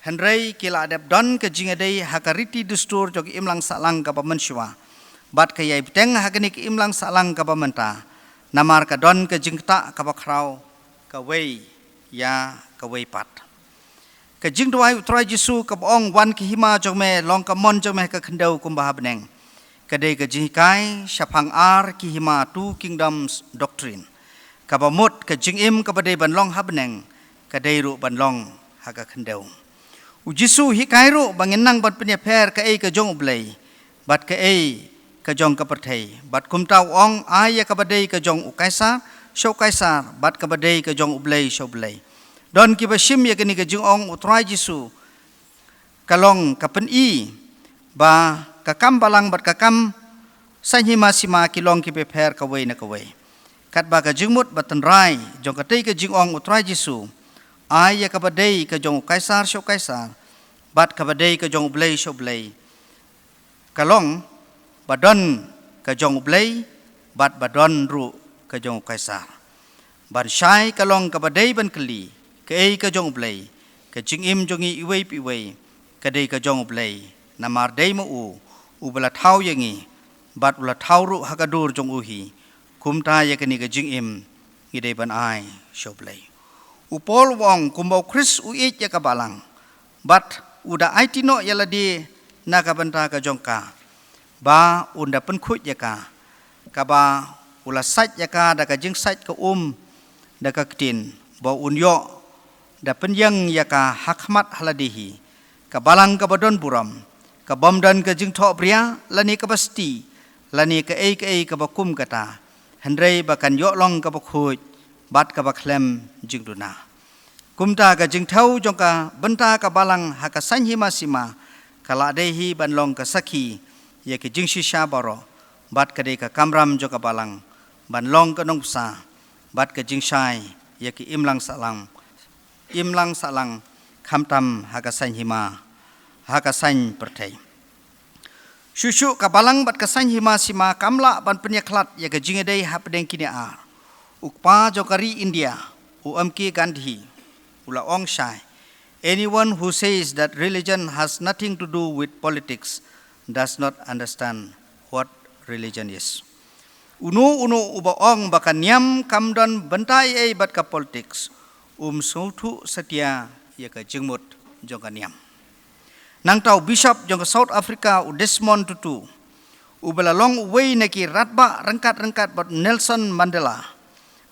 hynrei ki la dep don ka jingïadei ha ka riti dustur jong ka imlang sahlang kaba mynshuwa bad ka ïai bteng ha kane ka imlang sahlang kaba mynta, namar ka don ka jingktah kaba khraw kawei ïa kawei pat. Ka jingduwai U Trai Jisu kaba ong, "Wan ka hima jong me, long ka mon jong me ha ka khyndew kumba ha bneng," ka dei ka jinghikai shaphang ar ki hima, two kingdoms doctrine. Kaba mut ka jingim kaba dei ban long ha bneng ka dei ruh ban long ha ka khyndew. U Jisu u hikai ruh ba ngin nang ban pynïapher kaei ka jong U Blei bad kaei ka jong ka pyrthei. Bad kumta u ong, "Ai ïa kaba dei ka jong u Kaisar sha u Kaisar, bad kaba dei ka jong U Blei sha U Blei." Don kiba shim ïa kane ka jingong U Trai Jisu ka long ka pyni ba ka kam balang bad ka kam saiñ hima sima ki long kiba pher kawei na kawei. Katba ka jingmut ba tynrai jong katei ka jingong U Trai Jisu, "Ai ïa kaba dei ka jong u Kaisar sha u Kaisar, bad kaba dei ka jong U Blei sha U Blei," ka long ba don ka jong U Blei bad ba don ruh ka jong u Kaisar. Ban shai ka long kaba dei ban kylli, "Kaei ka jong U Blei? Ka jingim jong ngi iwei pa iwei ka dei ka jong U Blei, namar dei ma u uba la thaw ïa ngi bad u la thaw ruh ha ka dur jong u hi. Kumta ïa kane ka jingim ngi dei ban ai sha U Blei." U Paul u ong, kumba U Khrist u ïeit ïa ka balang bad u da aiti noh ïa lade na ka bynta ka jong ka, ba un da pynkhuid ïa ka, kaba u la sait ïa ka da ka jingsait ka um da ka ktien, ba un ïoh da pynïeng ïa ka ha khmat ha lade hi, ka balang kaba don burom, ka bym don ka jingthoh bria lane kaba sti lane kaei kaei kaba kum kata, hynrei ba kan ïoh long kaba khuid bad kaba khlem jingduna. Kumta ka jingthew jong ka bynta ka balang ha ka saiñ hima sima ka la dei hi ban long ka sakhi ïa ki jingshisha baroh, bad ka dei ka kamram jong ka balang ban long ka nongbsa bad ka jingshai ïa ki imlang sahlang, imlang sahlang, khamtam ha ka saiñ hima, ha ka saiñ pyrthei. Shuh shuh ka balang bad ka saiñ hima sima kam lah ban pynïakhlad ïa ka jingïadei hapdeng kine ar. U kpa jong ka ri India, u M K Gandhi, u la ong shai, "Anyone who says that religion has nothing to do with politics does not understand what religion is." Uno uno uba ong ba ka niam kam don bynta ei ei bad ka politics, um sngewthuh satia ïa ka jingmut jong ka niam. Nangta u Bishop jong ka South Africa, u Desmond Tutu, uba la long uwei na ki radbah ryngkat ryngkat bad Nelson Mandela,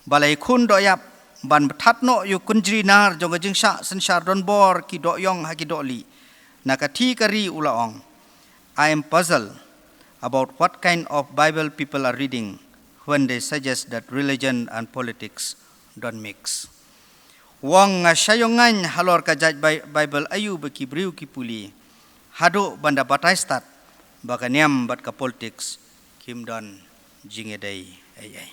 ba la ïakhun dohïap ban bthat noh ïa u kynjri nar jong ka jingshah synshar donbor ki dohïong ha ki dohlieh na ka thikari, u la ong, "I am puzzled about what kind of Bible people are reading when they suggest that religion and politics don't mix." U ong, "Nga sha ïoh ngaiñ halor ka jait Bi-, Bible aïu ba ki briew ki pule haduh ban da batai stad ba ka niam bad ka politics kim don jingïadei ei ei."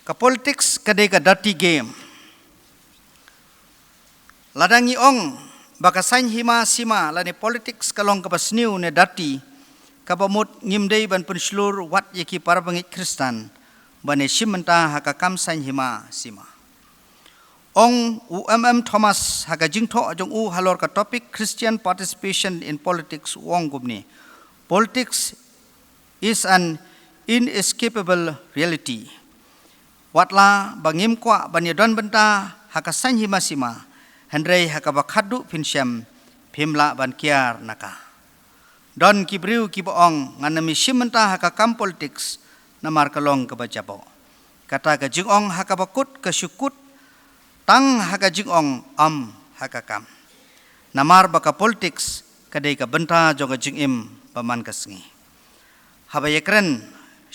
Ka politics ka dei ka dirty game. Lada ngi ong ba ka saiñ hima sima lane politics ka long kaba sniew ne dirty, kaba mut ngim dei ban pynshlur wat ïa ki parabangeit Khristan ban ïashim bynta ha ka kam saiñ hima sima. Ong u M M Thomas ha ka jingthoh jong u halor ka topic Christian participation in politics, u ong kumne, "Politics is an inescapable reality. Wat la ba ngim kwah ban ïadon bynta ha ka saiñ hima sima, hynrei ha kaba khatduh phin shem, phim lah ban kiar na ka." Don ki briew kiba ong, "Ngan ym ïashim bynta ha ka kam politics namar ka long kaba jaboh." Kata ka jingong ha kaba kut ka shu kut tang ha ka jingong, ym ha ka kam. Namar ba ka politics ka dei ka bynta jong ka jingim ba man ka sngi. Haba ïakren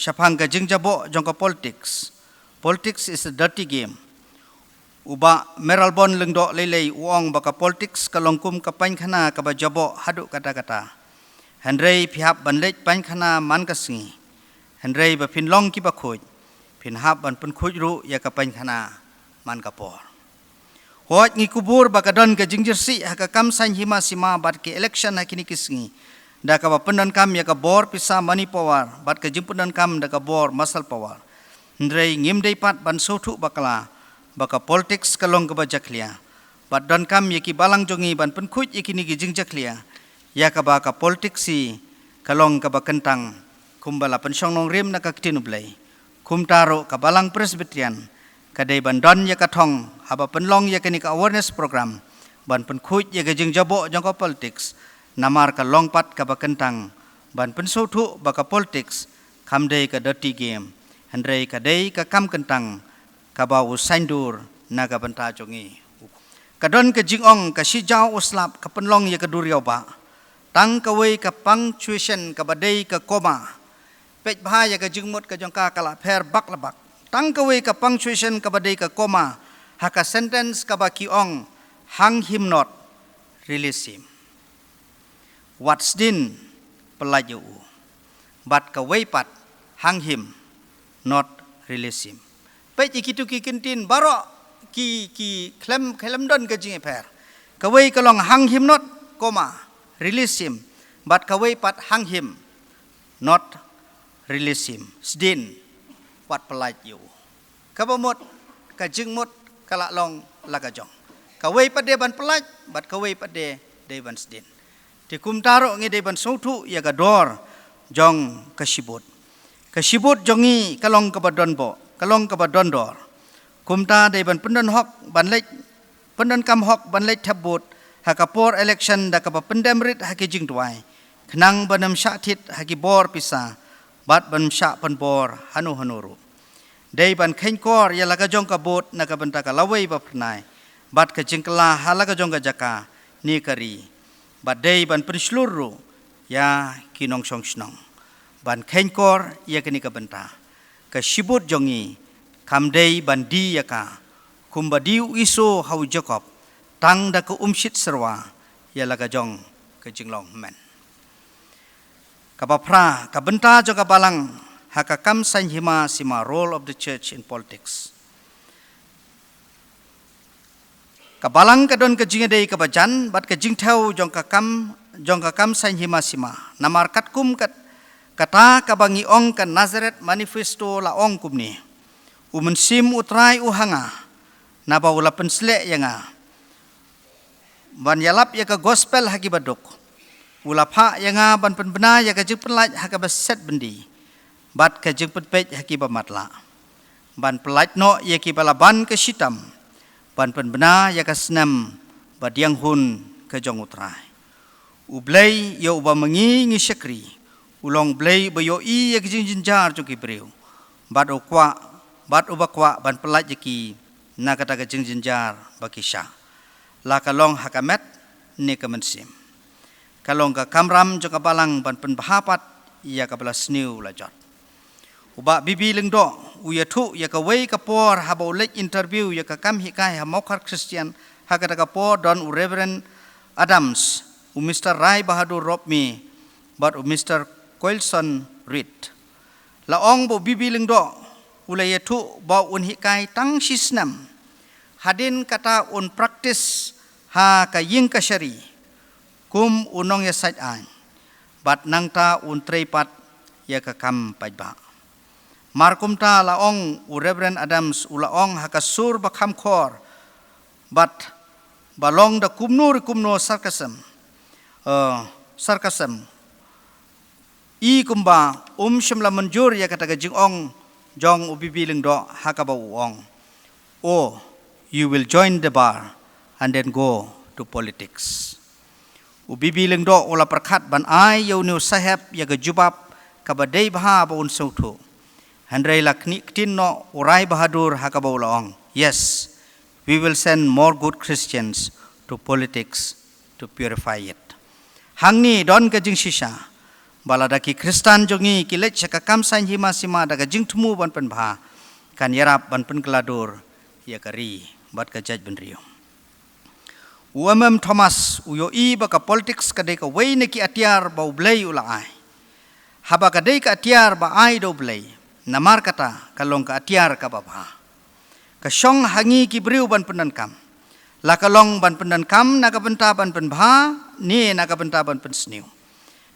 shaphang ka jingjaboh jong ka politics. Politics is a dirty game. U Bah Mayral Born Lyngdoh Leilei u ong ba ka politics ka long kum ka painkhana kaba jaboh haduh katta katta. Hynrei phi hap ban leit painkhana man ka sngi. Hynrei ba phin long kiba khuid, phin hap ban pynkhuid ruh ïa ka painkhana man ka por. Hooid, ngi kubur ba ka don ka jingjyrsieh ha ka kam saiñ hima sima bad ki election ha kine ki sngi, da kaba pyndonkam ïa ka bor pisa, money power, bad ka jingpyndonkam da ka bor muscle power. Hynrei ngim dei pat ban sngewthuh bakla ba ka politics ka long kaba jakhlia. Bad donkam ïa ki balang jong ngi ban pynkhuid ïa kine ki jingjakhlia ïa kaba ka politics hi ka long kaba kyntang, kumba la pynshong nongrim na ka Ktien U Blei. Kumta ruh ka Balang Presbyterian ka dei ban don ïa ka thong haba pynlong ïa kane ka awareness program ban pynkhuid ïa ka jingjaboh jong ka politics, namar ka long pat kaba kyntang ban pynsngewthuh ba ka politics kam dei ka dirty game, hynrei ka dei ka kam kyntang kaba u saiñdur na ka bynta jong ngi. Ka don ka jingong, ka shijaw u slap ka pynlong ïa ka duriaw bah. Tang kawei ka punctuation kaba dei ka comma. Peit bha ïa ka jingmut ka jong ka, ka la pher bak la bak. Tang kawei ka punctuation kaba dei ka comma ha ka sentence kaba ki ong, "Hang him not, release him." Wat sdien, pyllait ïa u. Bad kawei pat, "Hang him not, release him." Peit ïa kitu ki kyntien baroh ki, ki khlem, khlem don ka jingïapher. Kawei ka long, "Hang him not, comma, release him." Bad kawei pat, "Hang him not, release him." Sdien, wat pyllait ïa u. Kaba mut, ka jingmut ka la long la ka jong. Kawei pat dei ban pyllait, bad kawei pat dei, dei ban sdien. Te kumta ruh ngi dei ban sngewthuh ïa ka dor jong ka shibut. Ka shibut jong ngi ka long kaba don boh, ka long kaba don dor. Kumta dei ban pyndon hok, ban leit, pyndonkam hok ban leit thep vote ha ka por election da kaba pyndem rit ha ki jingduwai, khnang ban ym shah thied ha ki bor pisa, bad ban ym shah pynbor hano hano ruh. Dei ban kheiñkor ïa la ka jong ka vote na ka bynta ka lawei ba phyrnai, bad ka jingkylla ha la ka jong ka jaka ne ka ri. Bad dei ban pynshlur ruh ïa ki nongshong shnong ban kheiñkor ïa kane ka bynta. Ka shibut jong ngi kam dei ban die ïa ka kumba die u Esau ha u Jakob, tang da ka umshit syrwa ïa la ka jong ka jinglong hynmen. Kaba phra, ka bynta jong ka balang ha ka kam saiñ hima sima, role of the church in politics. Ka balang ka don ka jingïadei kaba jan bad ka jingthew jong ka kam, jong ka kam saiñ hima sima. Namar katkum kat, kata kaba ngi ong ka Nazareth Manifesto la ong kumne: U Mynsiem U Trai u ha nga, naba u la pynsleh ïa nga ban ïalap ïa ka gospel ha ki baduk. U la phah ïa nga ban pynbna ïa ka jingpynlait ha kaba set byndi, bad ka jingpynpeit ha ki ba matlah, ban pyllait noh ïa ki ba la ban ka shitom, ban pynbna ïa ka snem ba diang hun ka jong U Trai. U Blei ïa uba ma ngi ngi shakri, u long Blei ba ïohi ïa ka jingjynjar jong ki briew, bad u kwah, bad uba kwah ban pyllait ïa ki na kata ka jingjynjar ba ki shah, la ka long ha ka met ne ka mynsiem. Ka long ka kamram jong ka balang ban pynbha pat ïa kaba la sniew la jot. U Bah B B Lyngdoh u ïathuh ïa kawei ka por haba u leit interview ïa ka kam hikai ha Mawkhar Christian, ha kata ka por don u Reverend Adams, u Mister Rai Bahadur Ropmie, bad u Mister Colson Reid. La ong ba u B B Lyngdoh u la ïathuh ba un hikai tang shi snem, hadien kata un practice ha ka ïing kashari kum u nongïasaid aiñ, bad nangta un trei pat ïa ka kam paidbah. Mar kumta la ong u Reverend Adams, u la ong ha ka sur ba kham khor, bad ba long da kumno re kumno sarcasm, eh, sarcasm, i kumba um shym la mynjur ïa kata ka jingong jong u B B Lyngdoh ha kaba u ong, "Oh, you will join the bar and then go to politics." U B B Lyngdoh u la pyrkhat ban ai ïa une u sahep ïa ka jubab kaba dei bha ba un sngewthuh. Hynrei la knieh ktien noh u Rai Bahadur ha kaba u la ong, "Yes, we will send more good Christians to politics to purify it." Hangne don ka jingshisha, Ba lada ki Khristan jong ngi ki leit sha ka kam saiñ hima sima da ka jingthmu ban pynbha, kan ïarap ban pynkylla dur ïa ka ri bad ka jaitbynriew. U M M Thomas u ïohi ba ka politics ka dei kawei na ki atiar ba U Blei u la ai. Haba ka dei ka atiar ba ai da U Blei, namar kata ka long ka atiar kaba bha. Ka shong ha ngi ki briew ban pyndonkam. La ka long ban pyndonkam na ka bynta ban pynbha, ne na ka bynta ban pynsniew.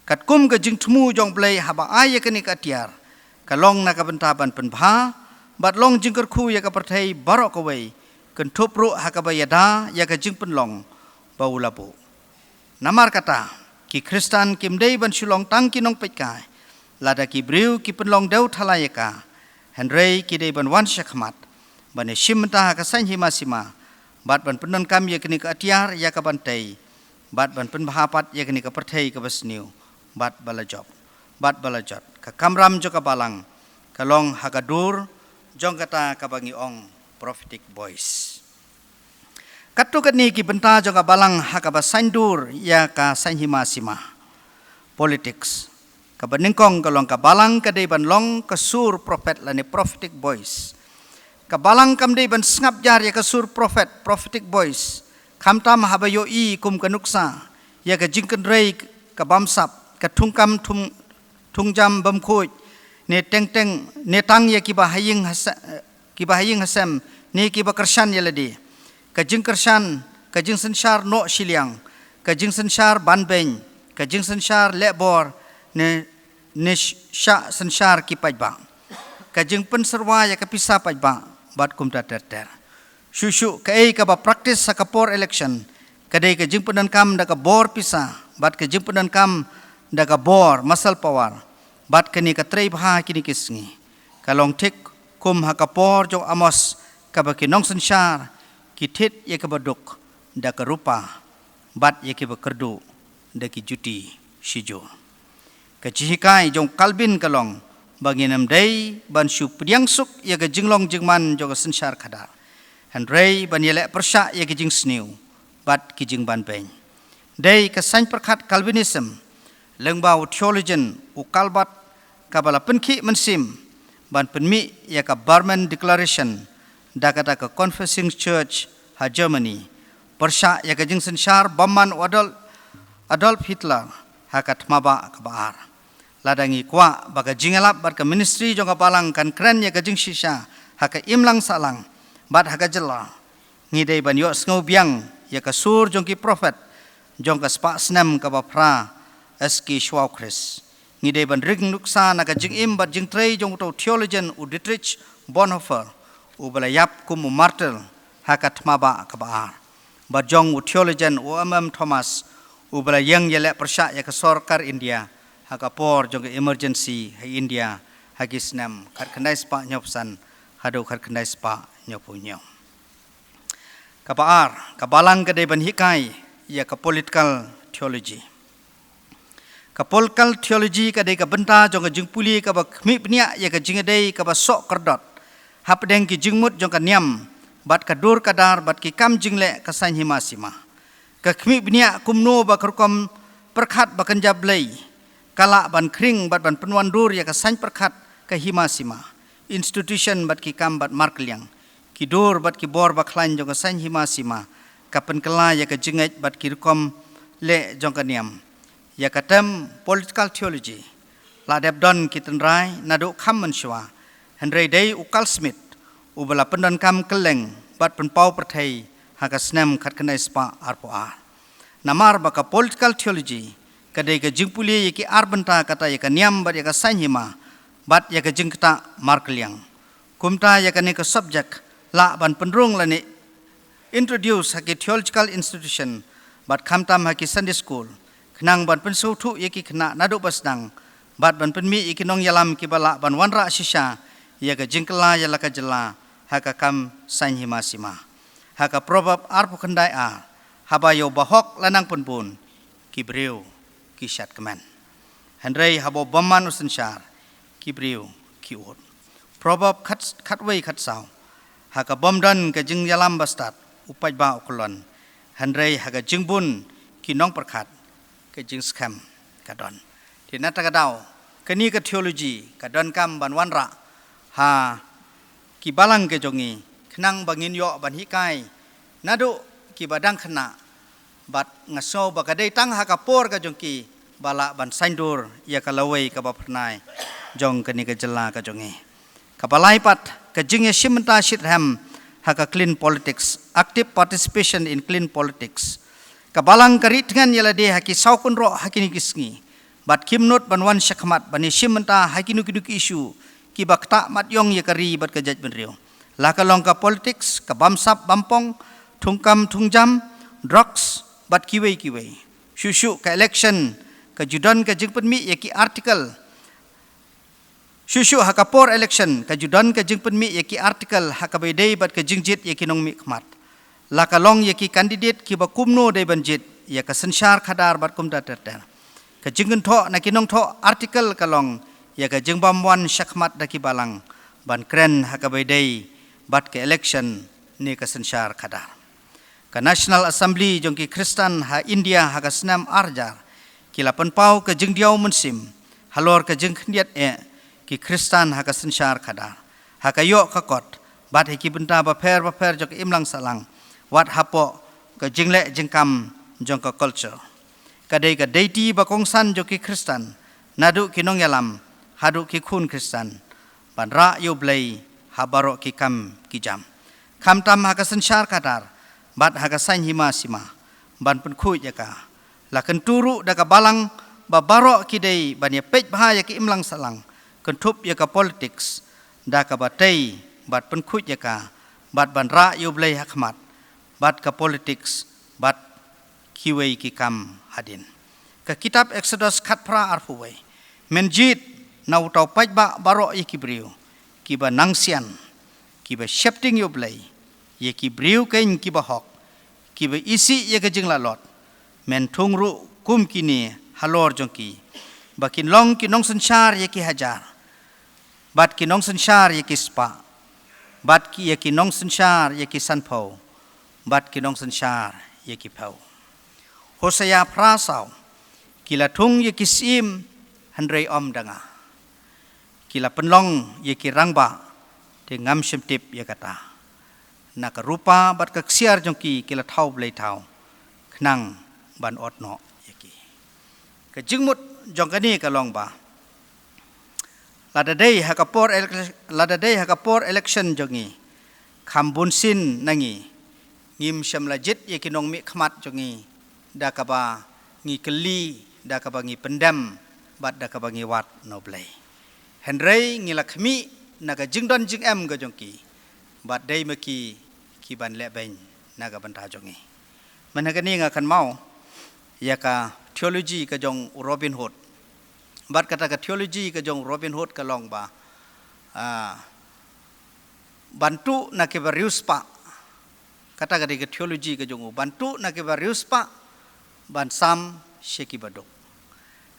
Katkum ka jingthmu jong U Blei haba ai ïa kane ka atiar, ka long na ka bynta ban pynbha, bad long jingkyrkhu ïa ka pyrthei baroh kawei, kynthup ruh ha kaba ïada ïa ka jingpynlong ba u la buh. Namar kata, ki Khristan kim dei ban shu long tang ki nongpeitkai, lada ki briew ki pynlong dewthala ïa ka, hynrei ki dei ban wan shakhmat, ban ïashim bynta ha ka saiñ hima sima, bad ban pyndonkam ïa kane ka atiar ïa ka ban tei, bad ban pynbha pat ïa kane ka pyrthei kaba sniew, bad ba la jop, bad ba la jot. Ka kamram jong ka balang, ka long ha ka dur jong kata kaba ngi ong prophetic voice. Katto katne ki bynta jong ka balang ha kaba saiñdur ïa ka saiñ hima sima. Politics. Kaba nyngkong ka long ka balang ka dei ban long ka sur prophet lane prophetic voice. Ka balang kam dei ban sngap jar ïa ka sur prophet, prophetic voice. Khamtam haba ïohi kum ka nuksa ïa ka jingkynrei ka bamsap, ka thungkam thung, thungjam bymkhuid, ne teng teng, ne tang ïa kiba ha ïing ha se-, kiba ha ïing ha sem, ne kiba kyrshan ïa lade. Ka jingkyrshan, ka jingsynshar noh shiliang, ka jingsynshar banbeiñ, ka jingsynshar lehbor, ne, ne sh-, shah synshar ki paidbah. Ka jingpynsyrwa ïa ka pisa paidbah, bad kumta ter ter. Shuh shuh kaei kaba practice ha ka por election, ka dei ka jingpyndonkam da ka bor pisa, bad ka jingpyndonkam da ka bor muscle power, bad kane ka trei bha kine ki sngi. Ka long thik kum ha ka por jong u Amos, kaba ki nongsynshar ki thied ïa kaba duk da ka rupa, bad ïa kiba kyrduh da ki juti shijur. Ka jinghikai jong u Calvin ka long ba ngin ym dei ban shu pdiang suk ïa ka jinglong jingman jong ka synshar khadar, hynrei ban ïaleh pyrshah ïa ka jingsniew bad ki jingbanbeiñ. Dei ka saiñ pyrkhat Calvinism, lyngba u theologian u Calvert, kaba la pynkhih mynsiem ban pynmih ïa ka Bremen Declaration da kata ka Confessing Church ha Germany, pyrshah ïa ka jingsynshar bymman u Adolf, Adolf Hitler ha ka thma bah kaba ar. Lada ngi kwah ba ka jingïalap bad ka ministry jong ka balang kan kren ïa ka jingshisha ha ka imlang sahlang bad ha ka jylla, ngi dei ban ïohsngew biang ïa ka sur jong ki prophet jong ka spah snem kaba phra S K shuwa u Khrist. Ngi dei ban ring nuksa na ka jingim bad jingtrei jong uto u theologian u Dietrich Bonhoeffer, uba la ïap kum u martyr ha ka thma bah kaba ar, bad jong u theologian u M M Thomas, uba la ïeng ïaleh pyrshah ïa ka sorkar India ha ka por jong ka emergency ha India ha ki snem khatkhyndai spah hynñiewphew san haduh khatkhyndai spah hynñiewphew hynñiew. Kaba ar, ka balang ka dei ban hikai ïa ka political theology. Ka political theology ka dei ka bynta jong ka jingpule kaba khmih bniah ïa ka jingïadei kaba soh kyrdot hapdeng ki jingmut jong ka niam, bad ka dur ka dar, bad ki kam jingleh ka saiñ hima sima. Ka khmih bniah kumno ba ka rukom pyrkhat ba kynja Blei ka lah ban khring bad ban pynwandur ïa ka saiñ pyrkhat ka hima sima, institution bad ki kam bad markylliang, ki dur bad ki bor bakhlaiñ jong ka saiñ hima sima, ka pynkylla ïa ka jingngeit bad ki rukom leh jong ka niam. Ïa ka term political theology la dep don ki tynrai naduh kham mynshuwa, hynrei dei u Carl Schmitt uba la pyndonkam kylleng bad pynpaw pyrthei ha ka snem khatkhyndai spah arphew ar. Namar ba ka political theology ka dei ka jingpule ïa ki ar bynta, kata ïa ka niam bad ïa ka saiñ hima, bad ïa ka jingktah markylliang. Kumta ïa kane ka subject lah ban pynrung lane introduce ha ki theological institution bad khamtam ha ki Sunday school, khnang ban pynsngewthuh ïa ki khynnah naduh ba sdang, bad ban pynmih ïa ki nongïalam kiba lah ban wanrah shisha ïa ka jingkylla ïa la ka jylla ha ka kam saiñ hima sima. Ha ka Proverb arphew khyndai ar, haba ïa u bahok la nang pynbun, ki briew ki shad kmen, hynrei haba u bymman u synshar, ki briew ki ud. Proverb khat, khatwei khatsaw, ha ka bymdon ka jingïalam bastad, u paidbah u kyllon, hynrei ha ka jingbun ki nongpyrkhat, ka jingskhem ka don. Te na kata ka daw, kane ka theology ka donkam ban wanrah ha ki balang ka jong ngi, khnang ba ngin ïoh ban hikai naduh kiba dang khynnah, bad nga sngew ba ka dei tang ha ka por ka jong ki ba lah ban saiñdur ïa ka lawei kaba phyrnai jong kane ka jylla ka jong ngi. Kaba lai pat, ka jingïashim bynta shitrhem ha ka clean politics, active participation in clean politics. Ka balang ka ri thngan ïa lade ha ki saw kynroh ha kine ki sngi, bad kim nud ban wan shakhmat ban ïashim bynta ha kino kino ki issue kiba ktah mat ïong ïa ka ri bad ka jaitbynriew, la ka long ka politics, ka bamsap bampong, thungkam thungjam, drugs, bad kiwei kiwei. Shuh shuh ka election ka ju don ka jingpynmih ïa ki article. Shuh shuh ha ka por election ka ju don ka jingpynmih ïa ki article ha kaba ïadei bad ka jingjied ïa ki nongmihkhmat, la ka long ïa ki candidate kiba kumno dei ban jied, ïa ka synshar khadar bad kumta ter ter. Ka jingkynthoh na ki nongthoh article ka long ïa ka jingbym wan shakhmat da ki balang ban kren ha kaba ïadei bad ka election ne ka synshar khadar. Ka National Assembly jong ki Khristan ha India ha ka snem ar hajar ki la pynpaw ka jingdiaw mynsiem halor ka jingkhyndiat eh ki Khristan ha ka synshar khadar, ha ka ïoh ka kot, bad ha ki bynta bapher bapher jong ka imlang sahlang, wat hapoh ka jingleh jingkam jong ka culture. Ka dei ka deiti ba kongsan jong ki Khristan, naduh ki nongïalam haduh ki khun Khristan, ban rah ïa U Blei ha baroh ki kam ki jam, khamtam ha ka synshar khadar bad ha ka saiñ hima sima, ban pynkhuid ïa ka. La kyntu ruh da ka balang ba baroh ki dei ban ïapeit bha ïa ka imlang sahlang, kynthup ïa ka politics da kaba tei bad pynkhuid ïa ka, bad ban rah ïa U Blei ha khmat bad ka politics bad kiwei ki kam hadien. Ka kitab Exodus khatphra arphew wei: Men jied na uta u paidbah baroh ïa ki briew kiba nangsian, kiba sheptieng ïa U Blei, ïa ki briew keiñ kiba hok, kiba isih ïa ka jinglalot. Men thung ruh kum kine halor jong ki, ba kin long ki nongsynshar ïa ki hajar, bad ki nongsynshar ïa ki spah, bad ki, ïa ki nongsynshar ïa ki sanphew, bad ki nongsynshar ïa ki phew. Hosea phra saw: Ki la thung ïa ki syiem, hynrei ym da nga. Ki la pynlong ïa ki rangbah, te ngam shym tip ïa kata. Na ka rupa bad ka ksiar jong ki ki la thaw blei thaw, khnang ban ot noh ïa ki. Ka jingmut jong kane ka long ba, lada dei ha ka por ele-, lada dei ha ka por election jong ngi, kham bunsien na ngi, ngim shym la jied ïa ki nongmihkhmat jong ngi da kaba ngi kylli, da kaba ngi pyndem, bad da kaba ngi wad na U Blei. Hynrei ngi la khmih na ka jingdon jingem ka jong ki, bad dei ma ki kiban lehbeiñ na ka bynta jong ngi. Mynta kane nga kynmaw ïa ka theology ka jong u Robin Hood. Bad kata ka theology ka jong u Robin Hood ka long ba, ah, ban tuh na kiba riewspah. Kata ka dei ka theology ka jong u, ban tuh na kiba riewspah, ban sam sha kiba duk.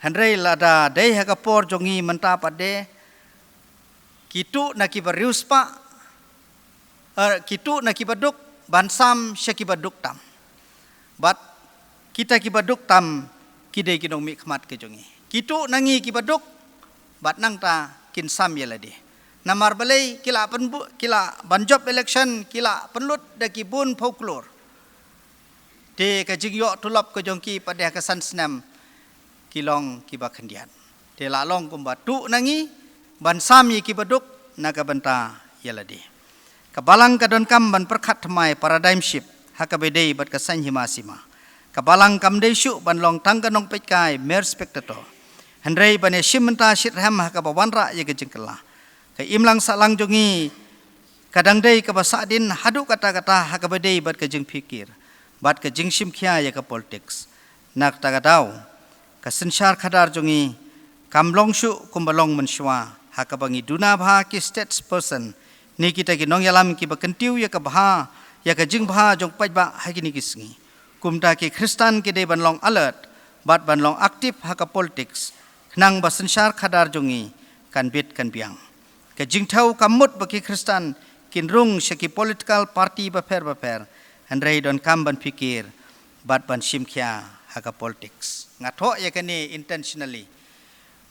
Hynrei lada dei ha ka por jong ngi mynta pat de, ki tuh na kiba riewspah, eh, ki tuh na kiba duk, ban sam sha kiba duk tam. Bad kita kiba duk tam, ki dei ki nongmihkhmat ka jong ngi. Ki tuh na ngi kiba duk, bad nangta kin sam ïa lade. Namar balei? Ki la pynbu-, ki la ban jop election, ki la pynlut da ki bun phew klur. Te ka jingïoh tulop ka jong ki pat de ha ka san snem, ki long kiba khyndiat. Te la long kumba tuh na ngi ban sam ïa kiba duk na ka bynta ïa lade. Ka balang ka donkam ban pyrkhat thymmai, paradigm shift, ha kaba ïadei bad ka saiñ hima sima. Ka balang kam dei shuh ban long tang ka nongpeitkai, mere spectator, hynrei ban ïashim bynta shitrhem ha kaba wanrah ïa ka jingkylla. Ka imlang sahlang jong ngi ka dang dei kaba sahdien haduh katta katta ha kaba ïadei bad ka jingpyrkhat bad ka jingshim khia ïa ka politics. Na kata ka daw, ka synshar khadar jong ngi kam long shuh kumba long mynshuwa, ha kaba ngi duna bha ki statesperson ne kita ki nongïalam kiba kyntiew ïa ka bha, ïa ka jingbha jong paidbah ha kine ki sngi. Kumta ki Khristan ki dei ban long alert bad ban long active ha ka politics, khnang ba synshar khadar jong ngi kan bit kan biang. Ka jingthew kam mut ba ki Khristan kin rung sha ki political party bapher bapher, hynrei donkam ban pyrkhat bad ban shim khia ha ka politics. Nga thoh ïa kane intentionally.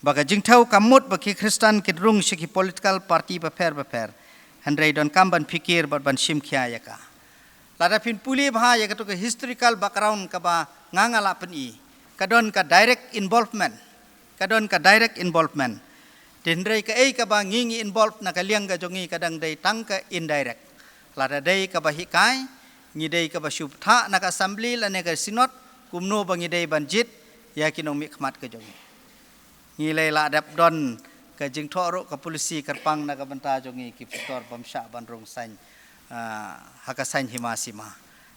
Ba ka jingthew kam mut ba ki Khristan kin rung sha ki political party bapher bapher. Hynrei donkam ban phikir bad ban shim khia ïa ka. Lada phin pule bha ïa katu ka historical background kaba nga nga la pyni, ka don ka direct involvement. Ka don ka direct involvement. Te hynrei kaei kaba ngi ngi involve na ka liang ka jong ngi ka dang dei tang ka indirect. Lada dei kaba hikai, ngi dei kaba shu bthah na ka assembly lane ka synod, kumno ba ngi dei ban jied ïa ki nongmihkhmat ka jong ngi. Ngi lei la dep don ka jingthoh ruh ka policy kyrpang na ka bynta jong ngi ki pastor bym shah ban rung saiñ, ah, ha ka saiñ hima sima.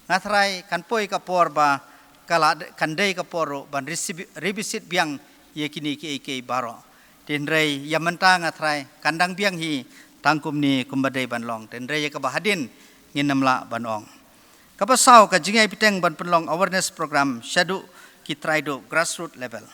Nga tharai kan poi ka por ba ka la de-, kan dei ka por ruh ban risi-, revisit biang ïa kine kiei kiei baroh. Te hynrei ïa mynta nga tharai kan dang biang hi tang kumne kumba dei ban long. Te hynrei ïa kaba hadien ngin ym lah ban ong. Kaba saw, ka jingïai bteng ban pynlong awareness program shaduh ki trai duh, grassroot level.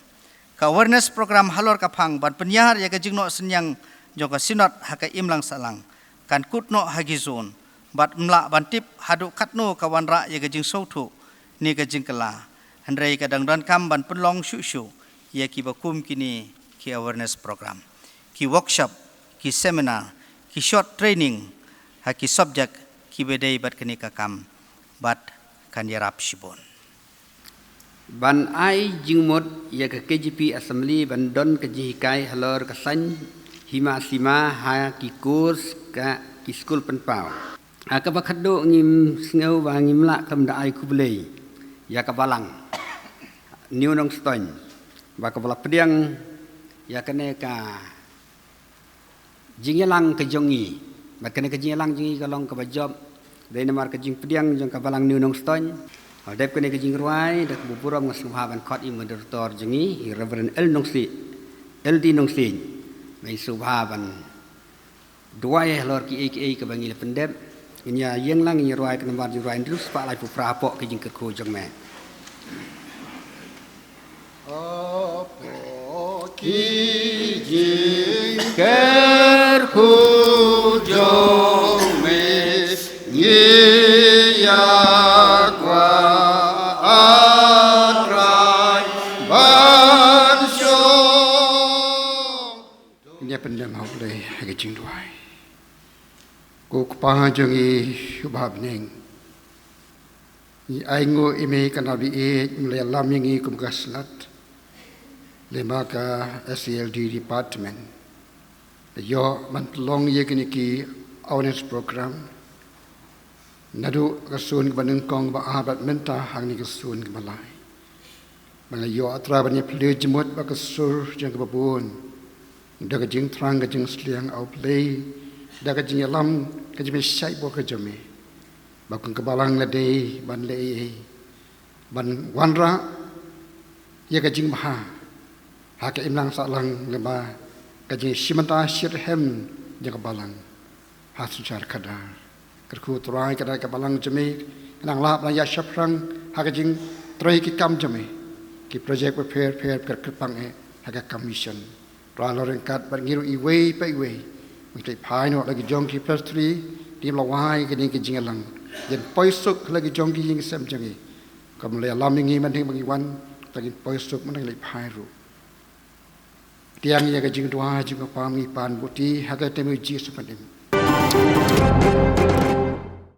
Ka awareness program halor ka phang ban pynïar ïa ka jingnoh synñiang jong ka synod ha ka imlang sahlang kan kut noh ha ki zone bad ym lah ban tip haduh katno ka wanrah ïa ka jingsngewthuh ne ka jingkylla. Hynrei ka dang donkam ban pynlong shuh shuh ïa kiba kum kine ki awareness program, ki workshop, ki seminar, ki short training ha ki subject kiba dei bad kane ka kam, bad kan ïarap shibun. Ban ai jingmut ïa ka K J P Assembly ban don ka jinghikai halor ka saiñ hima sima ha ki course ka ki skul pynpaw. Ha kaba khatduh ngim sngew ba ngim lah khlem da ai khublei ïa ka balang New Nongstoiñ ba kaba la pdiang ïa kane ka jingïalang ka jong ngi. Bad kane ka jingïalang jong ngi ka long kaba jop dei namar ka jingpdiang jong ka balang New Nongstoiñ. Haba dep kane ka jingrwai, da kaba burom nga sngewbha ban khot ïa i moderator jong ngi, i Reverend L Nongsiej, L D Nongsiej. Ba i sngewbha ban duwai halor kiei kiei kaba ngi la pyndep. Ngin ïa ïeng lang, ngin ïa rwai ka nambar jingrwai hynriew spah laiphew phra hapoh ka jingkyrkhu jong me. Hapoh ki jingkyrkhu jong me, ngi ïa kwah, A Trai, ban shong. Ngin ïa pyndem ha U Blei ha ka jingduwai. Ko Kpa jong ngi uba ha bneng, ngi ainguh ïa me ka nalor ba ïeit me la ïalam ïa ngi kum ka synod, lem bad ka S C L D department, ïoh ban pynlong ïa kine ki awareness program naduh ka sun kaba nyngkong ba ar bad mynta hangne ka sun kaba lai. Ba ngi la ïoh, A Trai, ban ïa plie jingmut bad ka sur jong kiba bun da ka jingthrang, ka jingsliang, A Blei, da ka jingïalam, ka jingpynshai bor ka jong me. Ba kum ka balang la dei ban leh ei ei, ban wanrah ïa ka jingbha ha ka imlang sahlang, lem bad ka jingshim bynta shitrhem jong ka balang ha synshar khadar. Kyrkhu Trai, ka dei ka balang jong me ka nang lah ban ïa shaphrang ha ka jingtrei ki kam jong me, ki project bapher bapher, kyrpang eh ha ka kam mission. Trai, la ryngkat bad ngi ruh iwei pa iwei. Ngi leit phai noh la ki jong ki presbytery, team la wai kane ka jingïalang. Ïa poi suk la ki jong ki ïing sem jong ngi. Kum la ïalam ïa ngi mynhynnin ba ngi wan, te ngin poi suk mynta, ngi leit phai ruh. Tiang ïa ka jingduwai jong ka pam ngi pan buti ha ka kyrteng U Jisu Khrist.